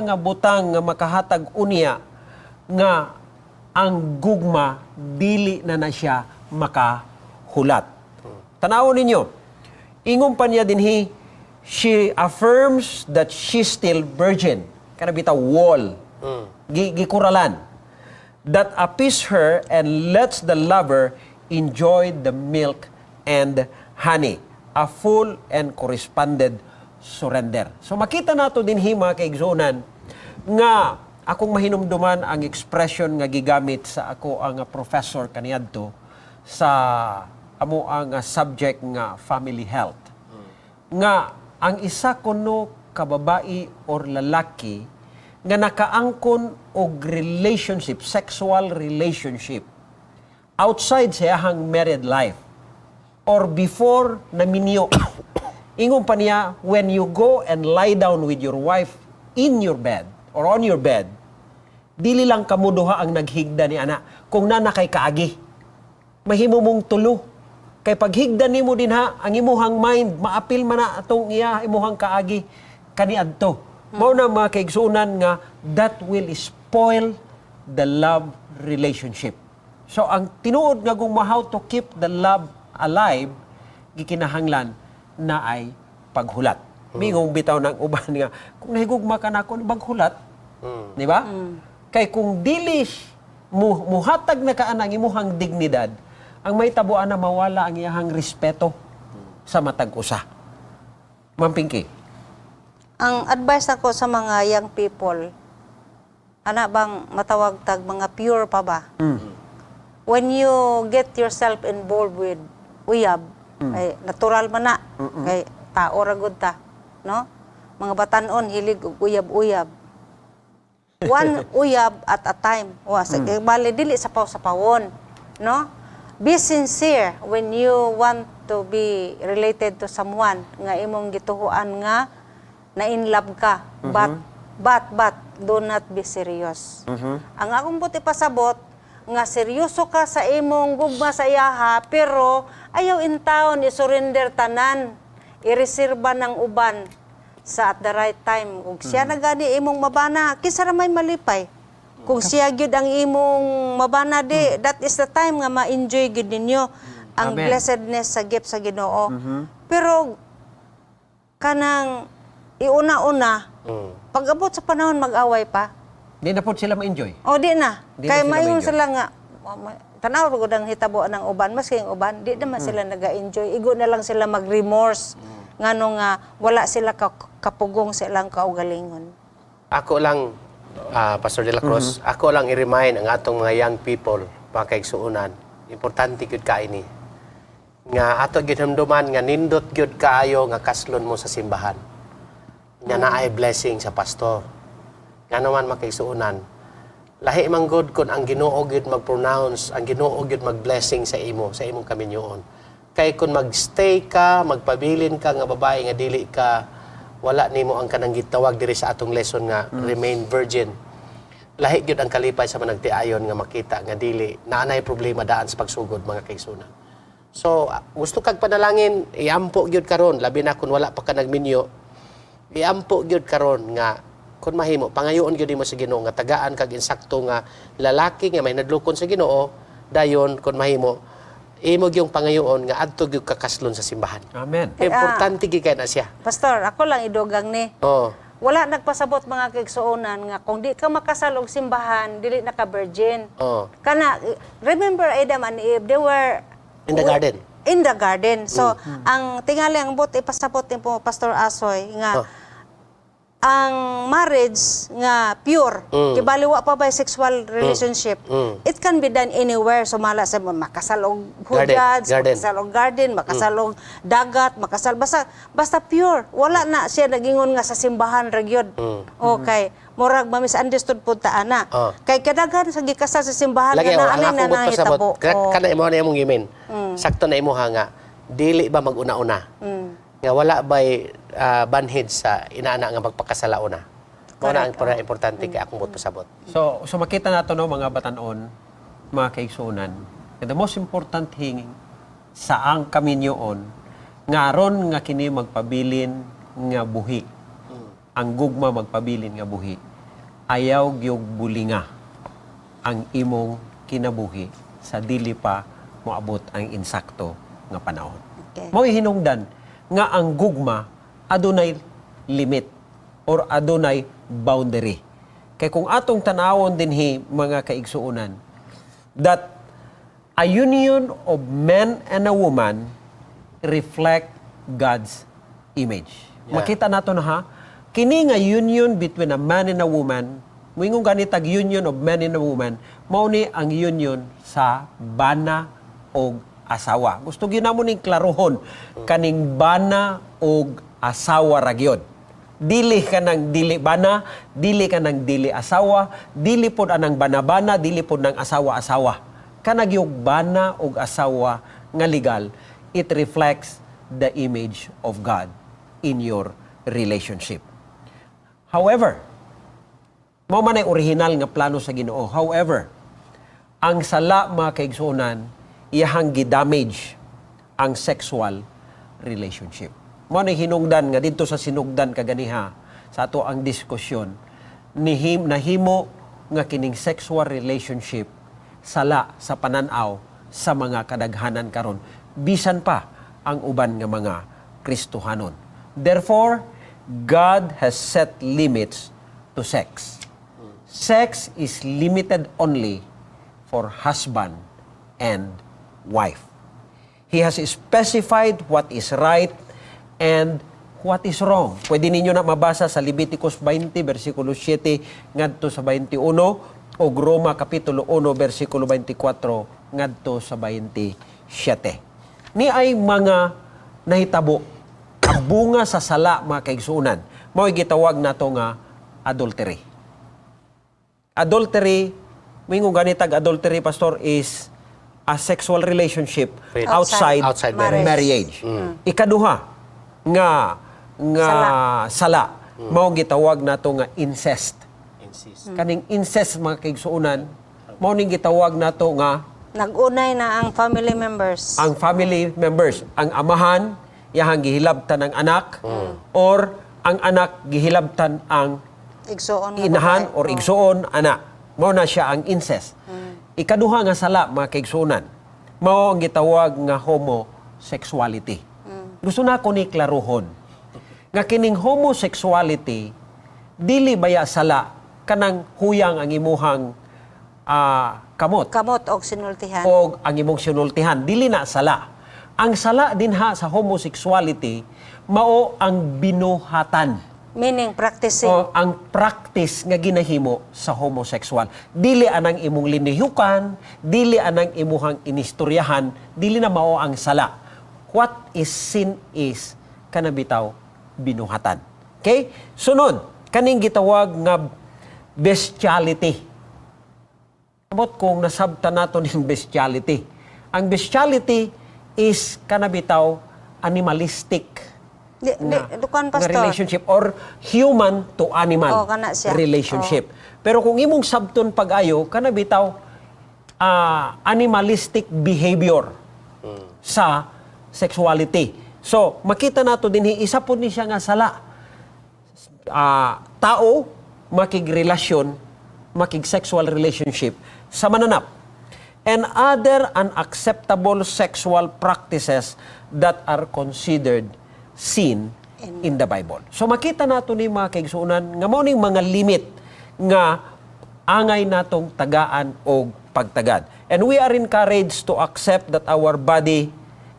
[SPEAKER 1] nga butang nga makahatag unya nga ang gugma dili na na siya makahulat. Tanawon ninyo. Ingon pa niya dinhi, she affirms that she's still virgin. Kana bitaw wall. Gikuralan. That appease her and lets the lover enjoy the milk and honey. A full and corresponded surrender. So makita nato dinhi, mga kaigsuonan, nga akong mahinumduman ang expression nga gigamit sa ako ang professor kaniadto sa amo ang subject nga family health. Nga ang isa kuno kababae or lalaki nga nakaangkon og relationship, sexual relationship outside sa iyahang married life or before naminyo. Ingon pa niya, when you go and lie down with your wife in your bed or on your bed, dili lang kamo duha ang naghigda ni ana. Kung nana kay kaagi, mahimo mong tulo. Kay paghigda nimo dinha, ang imuhang mind maapil man na atong iya imuhang kaagi kaniadto. Mao na, mga kaigsuonan, nga that will spoil the love relationship. So ang tinuod nga kung how to keep the love alive, gikinahanglan na ay paghulat. Mingong bitaw ng uban nga kung nahigugma ka nako, maghulat. Di ba? Kay kung dili mo muhatag na ka ang imuhang dignidad, ang may tabuan na mawala ang iyahang respeto sa matag usa. Ma'am Pinky.
[SPEAKER 2] Ang advice ako sa mga young people, ana bang matawag tag mga pure pa ba? When you get yourself involved with uyab, ay natural man na kay tao ra gud ta, no? Mga batanon hilig og uyab-uyab. One uyab at a time. Wa sa bale dili sa paw sa pawon, no? Be sincere when you want to be related to someone nga imong gituhuan nga na in love ka. But do not be serious. Ang akong buti pasabot nga seryoso ka sa imong gugma sa iyaha, pero ayaw in town i-surrender tanan, ireserba ng uban. Sa at the right time, kung siya na gani imong mabana, kinsa ra may malipay? Kung siya gyud ang imong mabana di, that is the time nga ma-enjoy gyud ninyo ang
[SPEAKER 1] Amen.
[SPEAKER 2] Blessedness sa gift sa Ginoo. Pero kanang iuna-una, pag-abot sa panahon, mag-away pa.
[SPEAKER 1] Di na po sila ma-enjoy.
[SPEAKER 2] O di na.
[SPEAKER 1] Di na
[SPEAKER 2] Kay
[SPEAKER 1] sila
[SPEAKER 2] mayon
[SPEAKER 1] ma-enjoy.
[SPEAKER 2] sila nga, tanaw gud ang hitabo ng uban, maski ang uban, di naman sila naga-enjoy. Igo na lang sila mag-remorse ngano nga wala sila kapugong sa ilang kaugalingon.
[SPEAKER 3] Ako lang, Pastor De La Cruz, ako lang i-remind ang atong mga young people, mga kaigsuonan, importante gyud kaini. Nga ato gyud hamduman nga nindot gyud kaayo nga kaslon mo sa simbahan. Nga naay blessing sa pastor. Nga naman, mga kaigsuonan, lahi man gud kun ang Ginoo gyud mag-pronounce, ang Ginoo gyud mag-blessing sa imo, sa imong kaminyoon. Kay kun magstay ka, magpabilin ka nga babae nga dili ka, wala nimo ang kanang gitawag diri sa atong lesson nga remain virgin. Lahi gyud ang kalipay sa managtiayon nga makita nga dili naanay problema daan sa pagsugod, mga kaigsuonan. So, gusto kag panalangin, iampo gyud karon, labi na kun wala pa ka nagminyo. Iampo gyud karon nga kun mahimo pangayoon gyud nimo sa Ginoo nga tagaan kag insakto nga lalaki nga may nadlukon sa Ginoo. Dayon kun mahimo imo gyung pangayoon nga adto gyud kakaslon sa simbahan.
[SPEAKER 1] Amen.
[SPEAKER 3] Importante gyud kay na siya.
[SPEAKER 2] Pastor, ako lang idugang ni. Wala nagpasabot, mga kaigsuonan, nga kung di ka makasal og simbahan, dili na ka virgin. Kana, remember Adam and Eve, they were
[SPEAKER 3] In the garden.
[SPEAKER 2] In the garden. So, ang tingali ang buot ipasabot ni po Pastor Asoy nga ang marriage nga pure, kibali wa pa ba sexual relationship, it can be done anywhere, sumala sa makasal og
[SPEAKER 3] Garden,
[SPEAKER 2] hudyats,
[SPEAKER 3] garden.
[SPEAKER 2] Makasal og garden, makasal og dagat, makasal basta basta pure. Wala na siya nagingon nga sa simbahan ra gyud. Okay, murag ma-misunderstood pud ta ana. Kay kadaghan sa gikasal sa simbahan
[SPEAKER 3] Lagi
[SPEAKER 2] nga
[SPEAKER 3] oh,
[SPEAKER 2] naa
[SPEAKER 3] ang
[SPEAKER 2] na
[SPEAKER 3] akong buot pasabot,
[SPEAKER 2] nahitabo.
[SPEAKER 3] kana imo na imong gimin. Sakto na imo ha nga dili ba maguna-una? Nga wala bay banhid sa inaana nga magpakasalauna. Mao na ang para importante kay akong buot pasabot.
[SPEAKER 1] So makita nato, no, mga batanon, mga kaigsuonan, and the most important thing sa ang kaminyoon, nga aron nga kini magpabilin nga buhi. Ang gugma magpabilin nga buhi. Ayaw gyud bulinga ang imong kinabuhi sa dili pa moabot ang insakto nga panahon. Mao'y hinungdan nga ang gugma adunay limit or adunay boundary. Kay kung atong tanawon dinhi, mga kaigsuonan, that a union of man and a woman reflect God's image. Makita nato na ha, kini nga union between a man and a woman, moingon ganitag union of man and a woman, mao ni ang union sa bana og asawa. Gusto gyud namo ning klarohon kaning bana og asawa ra gyud. Dili ka ng dili bana, dili ka ng dili asawa, dili pod anang bana-bana, dili pod ng asawa-asawa. Kanang yung bana og asawa nga legal, it reflects the image of God in your relationship. However, mao man ay original nga plano sa Ginoo. However, ang sala, mga kaigsuonan, iyahang gidamage ang sexual relationship. Mao na hinungdan nga didto sa sinugdan kaganiha sa ato ang diskusyon, nihim nahimo nga kining sexual relationship sala sa pananaw sa mga kadaghanan karon, bisan pa ang uban nga mga Kristohanon. Therefore, God has set limits to sex. Sex is limited only for husband and wife. He has specified what is right and what is wrong. Pwede ninyo na mabasa sa Leviticus 20, versikulo 7 ngadto sa 21 o Roma Kapitulo 1, versikulo 24 ngadto sa 27. Ni ay mga nahitabo ang bunga sa sala, mga kaigsuonan. Mao'y gitawag nato nga adultery. Adultery, moingon ganitag adultery, Pastor, is a sexual relationship outside,
[SPEAKER 3] Outside
[SPEAKER 2] marriage.
[SPEAKER 1] Marriage. Ikaduha nga nga sala, mao gitawag nato nga incest.
[SPEAKER 3] Insist.
[SPEAKER 1] Kaning incest, mga kaigsuonan, mao ning gitawag nato nga
[SPEAKER 2] Nag-unay na ang family members.
[SPEAKER 1] Ang family members, ang amahan iyahang gihilabtan ng anak or Ang anak gihilabtan ang
[SPEAKER 2] Igsuon nga
[SPEAKER 1] inahan
[SPEAKER 2] babae.
[SPEAKER 1] or igsuon ana. Mao na siya ang incest. Ikaduha nga sala, mga kaigsuonan, mao ang gitawag nga homosexuality. Gusto na ko ni klaruhon nga kining homosexuality dili baya sala kanang huyang ang imuhang kamot
[SPEAKER 2] Kamot og sinultihan.
[SPEAKER 1] o ang imong sinultihan, dili na sala. Ang sala dinha sa homosexuality mao ang binuhatan
[SPEAKER 2] Meaning practicing.
[SPEAKER 1] o ang practice nga ginahimo sa homosexual. Dili anang imong linihukan, dili anang imuhang inistoryahan, dili na mao ang sala. What is sin is kana bitaw binuhatan. Okay? Sunod, kaning gitawag nga bestiality. Amot kung nasabtan nato ning bestiality. Ang bestiality is kana bitaw animalistic
[SPEAKER 2] Di, dukan,
[SPEAKER 1] nga
[SPEAKER 2] Pastor.
[SPEAKER 1] relationship or human to animal
[SPEAKER 2] Oh, kana siya.
[SPEAKER 1] relationship. Pero kung imong sabton pag-ayo, kana bitaw animalistic behavior sa sexuality. So, makita nato dinhi, isa po ni siya nga sala. Tao makigrelasyon, makig-sexual relationship sa mananap and other unacceptable sexual practices that are considered sin in the Bible. So makita nato ni, mga kaigsuonan, nga mao ning mga limit nga angay natong tagaan og pagtagad. And we are encouraged to accept that our body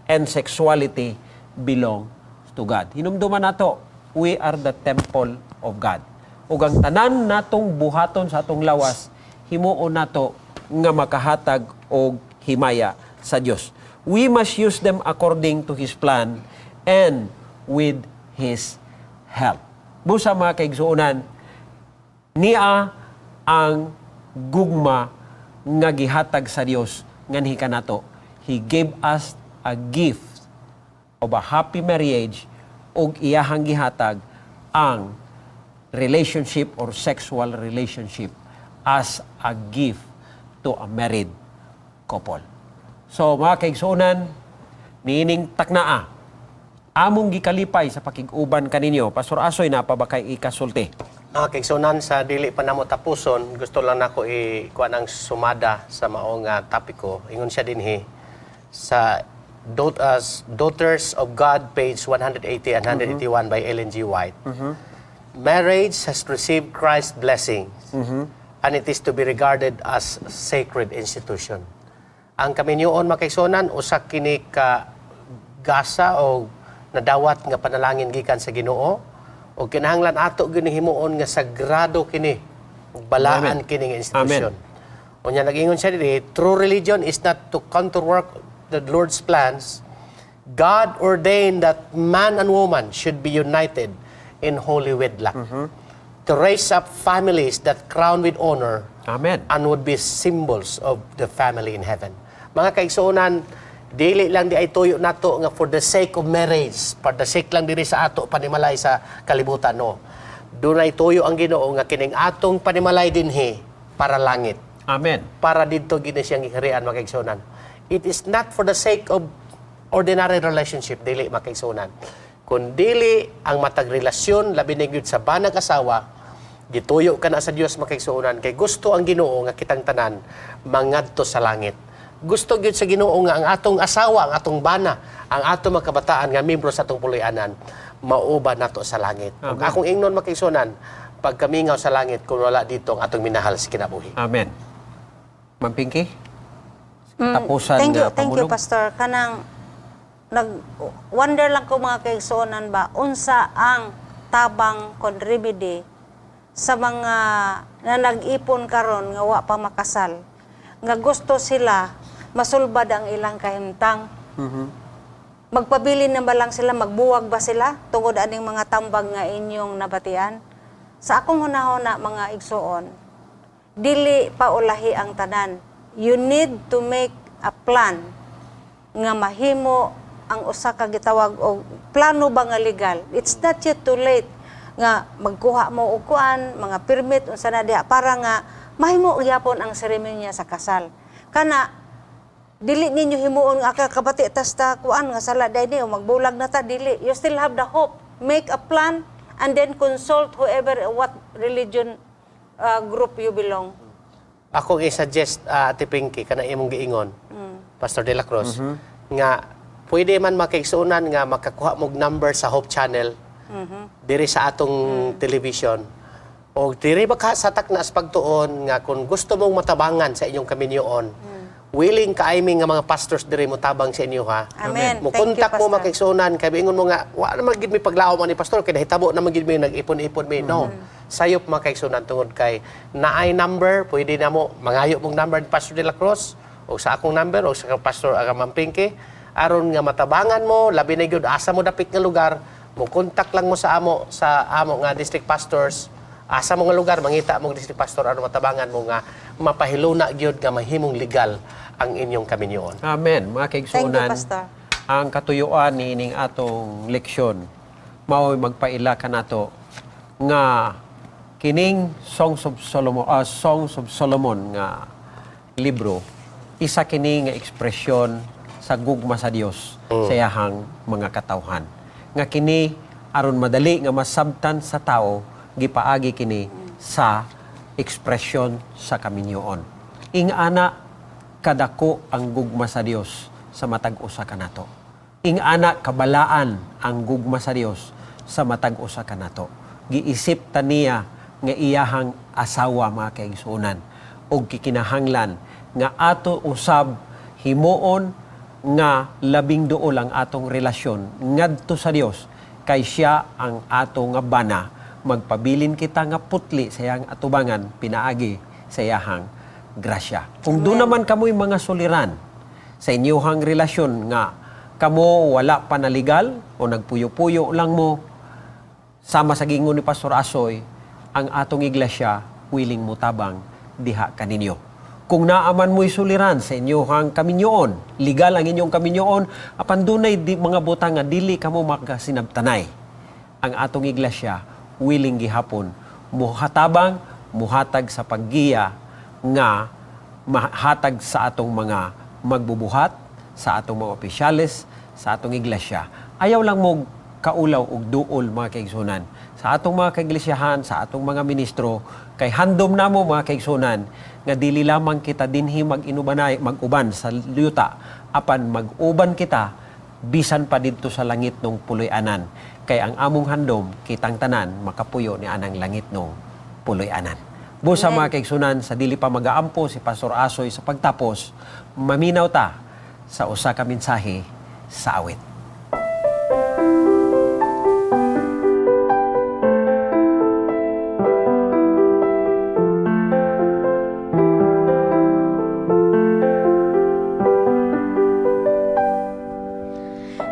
[SPEAKER 1] and sexuality belong to God. Hinumduman nato, we are the temple of God. Ug ang tanan natong buhaton sa atong lawas, himuon nato nga makahatag og himaya sa Dios. We must use them according to His plan and with His help. Busa, mga kaigsuonan, niya ang gugma nga gihatag sa Dios nganhi kanato. He gave us a gift of a happy marriage ug iyahang gihatag ang relationship or sexual relationship as a gift to a married couple. So, mga kaigsuonan, niining taknaa, among gikalipay sa pakig-uban kaninyo. Pastor Asoy, naa pa ba kay ikasulti?
[SPEAKER 3] Mga kaigsuonan, sa dili pa namo tapuson, gusto lang nako i-kuan ang sumada sa mao nga topiko. Ingon siya dinhi sa Daughters of God, page 180 and 181 by Ellen G. White. Marriage has received Christ's blessings and it is to be regarded as sacred institution. Ang kaminyoon, mga kaigsuonan, usa kini ka gasa o nadawat nga panalangin gikan sa Ginoo o kinahanglan ato gyud himuon nga sagrado kini, balaan
[SPEAKER 1] Amen.
[SPEAKER 3] kini nga institusyon. Unya nag-ingon siya diri, true religion is not to counterwork the Lord's plans. God ordained that man and woman should be united in holy wedlock to raise up families that crown with honor
[SPEAKER 1] Amen.
[SPEAKER 3] and would be symbols of the family in heaven. Mga kaigsuonan, dili lang diay tuyo nato nga for the sake of marriage, for the sake lang diri sa ato panimalay sa kalibutan, no. Dunay tuyo ang Ginoo nga kining atong panimalay dinhi para langit,
[SPEAKER 1] Amen.
[SPEAKER 3] para didto gini siyang giharian, mga kaigsuonan. It is not for the sake of ordinary relationship, dili, mga kaigsuonan. Kun dili ang matag relasyon, labi na gyud sa banag asawa, gituyo ka na sa Dios, mga kaigsuonan, kay gusto ang Ginoo nga kitang tanan mangadto sa langit. Gusto gyud sa Ginoo nga ang atong asawa, ang atong bana, ang atong mga kabataan nga membro sa atong puloy-anan mauban nato sa langit. Ug akong ingnon, mga kaigsuonan, pagkamingaw sa langit kung wala dito ang atong minahal sa kinabuhi.
[SPEAKER 1] Amen. Ma'am Pinky? Tapusan
[SPEAKER 2] Thank you,
[SPEAKER 1] nga
[SPEAKER 2] thank you,
[SPEAKER 1] pamulong.
[SPEAKER 2] Pastor. Kanang nag wonder lang ko, mga kaigsuonan ba, unsa ang tabang kon remedy sa mga na nag-ipon karon nga wa pa makasal nga gusto sila masulbad ang ilang kahimtang? Magpabilin na ba lang sila, magbuwag ba sila tungod aning mga tambag nga inyong nabatian? Sa akong hunahuna, mga igsuon, dili pa ulahi ang tanan. You need to make a plan nga mahimo ang usa ka gitawag og plano ba nga legal. It's not yet too late nga magkuha mo og kuan, mga permit, unsa na diha, para nga mahimo gyapon ang seremonya sa kasal. Kana dili ninyo himuon nga kabati tas ta kuan nga sala dai ni o magbulag na ta, dili. You still have the hope. Make a plan. And then consult whoever, what religion group you belong.
[SPEAKER 3] Ako i-suggest, Ate Pinky, kana imong giingon, Pastor De La Cruz, nga pwede man makaigsuonan nga makakuha mog number sa Hope Channel diri sa atong television. O diri ba ka sa Takna sa Pagtuon nga kung gusto mong matabangan sa inyong kaminyoon, willing kaaymi nga mga pastors diri mo tabang sa inyo, ha.
[SPEAKER 2] Amen.
[SPEAKER 3] Mo
[SPEAKER 2] Thank you,
[SPEAKER 3] contact mo
[SPEAKER 2] Pastor.
[SPEAKER 3] Makaigsuonan kay ingon mo nga wa naman gid mi paglaom ani pastor kay nahitabo naman gid mi, nag-ipon-ipon mi. No. Sayop, mga kaigsuonan, tungod kay naay number, pwede na mo mangayo mong number ni Pastor De La Cruz o sa akong number o sa Pastor Ma'am Pinky aron nga matabangan mo, labi na gyud asa mo dapit nga lugar, mo contact lang mo sa amo nga district pastors, asa mo nga lugar, mangita mo district pastor aron matabangan mo nga mapahiluna gyud nga mahimong legal ang inyong kaminyoon.
[SPEAKER 1] Amen. Mga kaigsuonan,
[SPEAKER 2] Thank you, Pastor.
[SPEAKER 1] Ang katuyuan niining atong leksyon, mao'y magpaila kanato nga kining Songs of Solomon nga libro, isa kini nga ekspresyon sa gugma sa Dios sa iyahang mga katawhan. Nga kini aron madali nga masabtan sa tao, gipaagi kini sa ekspresyon sa kaminyoon. Ingana kadako ang gugma sa Dios sa matag usa kanato. Ingana kabalaan ang gugma sa Dios sa matag usa kanato. Giisip ta niya nga iyahang asawa, mga kaigsuonan, ug kikinahanglan nga ato usab himuon nga labing duol ang atong relasyon ngadto sa Dios kay siya ang ato nga bana. Magpabilin kita nga putli sa iyang atubangan pinaagi sa iyahang grasya. Kung doon naman kamoy mga suliran sa inyuhang relasyon nga kamo wala pa naligal o nagpuyo-puyo lang mo, sama sa gingon ni Pastor Asoy, ang atong iglesia willing mutabang diha kaninyo. Kung naaman mo'y suliran sa inyong kaminyoon, legal ang inyong kaminyoon, apan dunay mga butang nga dili kamo makasinabtanay. Ang atong iglesia willing gihapon muhatabang, muhatag sa paggiya nga mahatag sa atong mga magbubuhat, sa atong mga opisyales, sa atong iglesia. Ayaw lang mo kaulaw og duol, mga kaigsunan. Sa atong mga kaiglesiyahan, sa atong mga ministro, kay handom namo, mga kaigsunan, nga dili lamang kita dinhi mag-inubanay, mag-uban sa yuta, apan mag-uban kita bisan pa didto sa langit nung puloy-anan. Kay ang among handom, kitang tanan makapuyo ni anang langit nung puloy-anan. Busa, mga kaigsunan, sa dili pa magaampo si Pastor Asoy sa pagtapos, maminaw ta sa usa ka mensahe sa awit.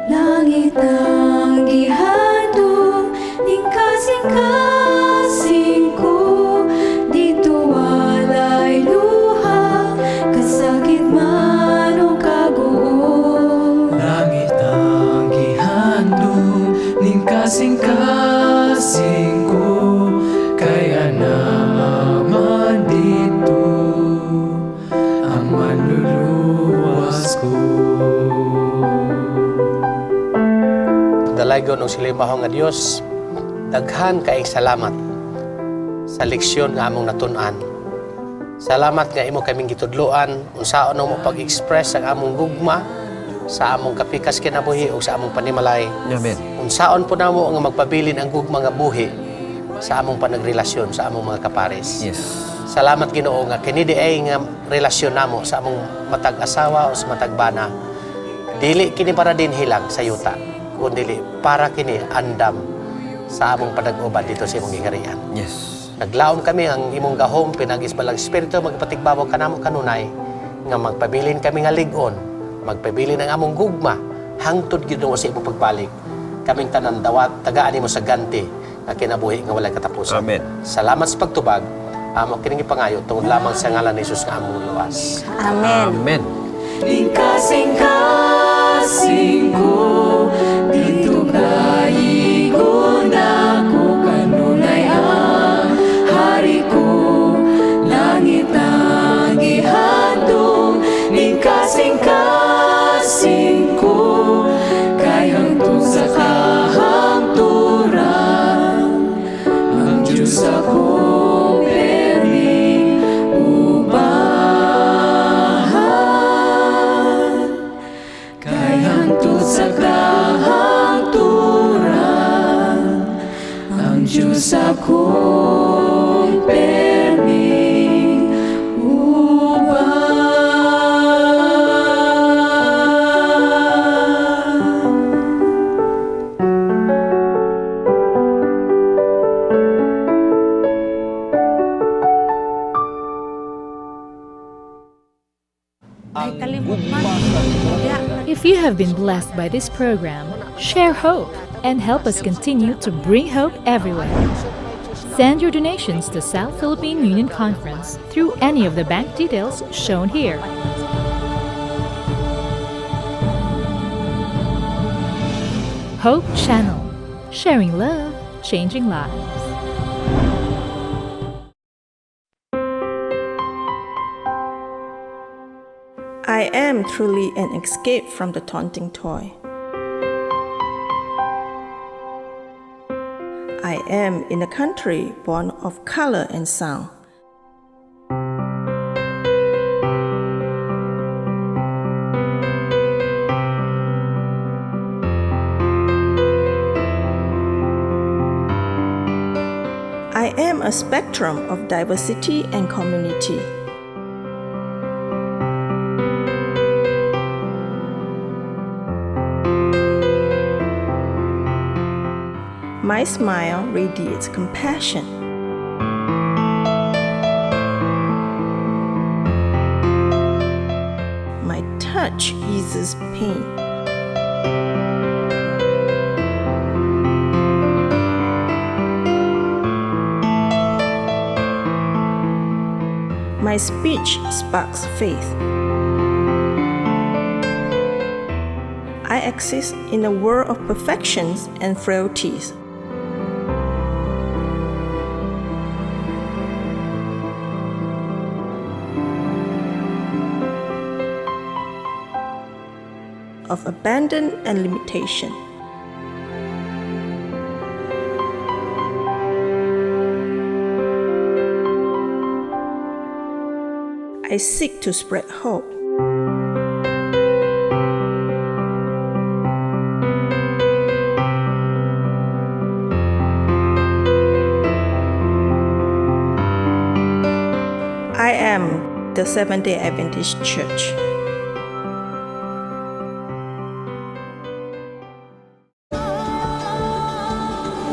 [SPEAKER 5] Langit ang gihandom ning kasing-kasing ko. Didto walay luha, kasakit man o kaguol.
[SPEAKER 6] Langit ang gihandom ning kasing-kasing ko. Kay anaa man didto ang manluluwas ko.
[SPEAKER 3] Dalaygon og silimbahon nga Dios, daghan kaayong salamat sa leksyon nga among natun-an. Salamat nga imo kaming gitudloan unsaon mo pag-express ang among gugma sa among kapikas kinabuhi o sa among panimalay.
[SPEAKER 1] Amen.
[SPEAKER 3] Unsaon po namo nga magpabilin ang gugma nga buhi sa among panagrelasyon sa among mga kapares. Salamat, Ginoo, nga kini diay nga relasyon namo sa among matag asawa o sa matag bana. Dili kini para dinhi lang sa yuta, kundi para kini andam sa among panag-uban didto sa imong gingharian. Naglaom kami ang imong gahom pinaagi sa Balaang Espiritu magpatigbabaw kanamo kanunay nga magpabilin kami nga lig-on, magpabilin ang among gugma hangtod Ginoo sa imong pagbalik. Kaming tanan dawat tagaan nimo sa ganti nga kinabuhi nga walay katapusan.
[SPEAKER 1] Amen.
[SPEAKER 3] Salamat sa pagtubag. Amo kining gipangayo tungod lamang sa ngalan ni Jesus nga among luwas.
[SPEAKER 2] Amen.
[SPEAKER 1] Amen.
[SPEAKER 5] Ning kasing-kasing ko, didto kayigon ako, kanunay ang hari ko. Langit ang gihandom ning kasing-kasing ko. Kay hangtod sa kahangturan, Hangtod sa kahangturan, ang Diyos akong perming uban.
[SPEAKER 2] Ay, kalimot man.
[SPEAKER 7] If you have been blessed by this program, share hope and help us continue to bring hope everywhere. Send your donations to South Philippine Union Conference through any of the bank details shown here. Hope Channel, sharing love, changing lives.
[SPEAKER 8] I am truly an escape from the taunting toy. I am in a country born of color and sound. I am a spectrum of diversity and community. My smile radiates compassion. My touch eases pain. My speech sparks faith. I exist in a world of perfections and frailties. Of abandon and limitation. I seek to spread hope. I am the Seventh day Adventist Church.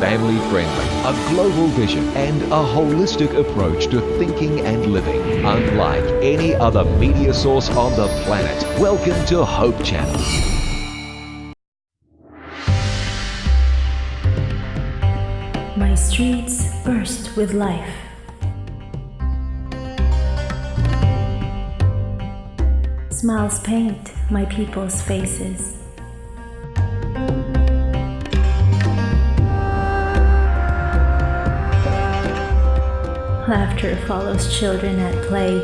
[SPEAKER 4] Family friendly, a global vision, and a holistic approach to thinking and living. Unlike any other media source on the planet. Welcome to Hope Channel.
[SPEAKER 9] My streets burst with life. Smiles paint my people's faces. Laughter follows children at play.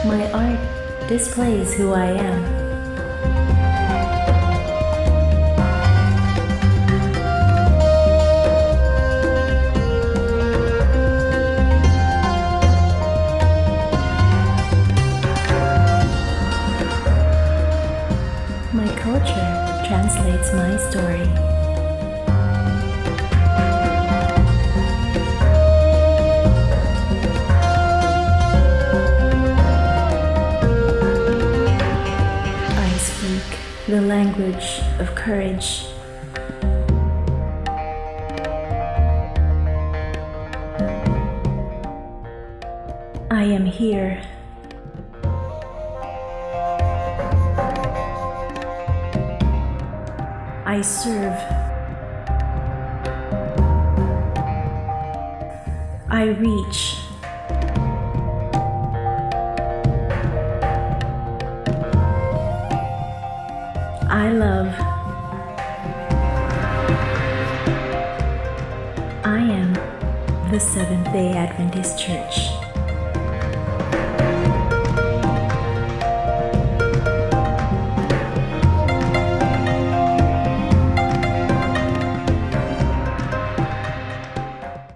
[SPEAKER 9] My art displays who I am. My culture translates my story. I speak the language of courage. I am here. I serve. I reach. I love. I am the Seventh Day Adventist Church.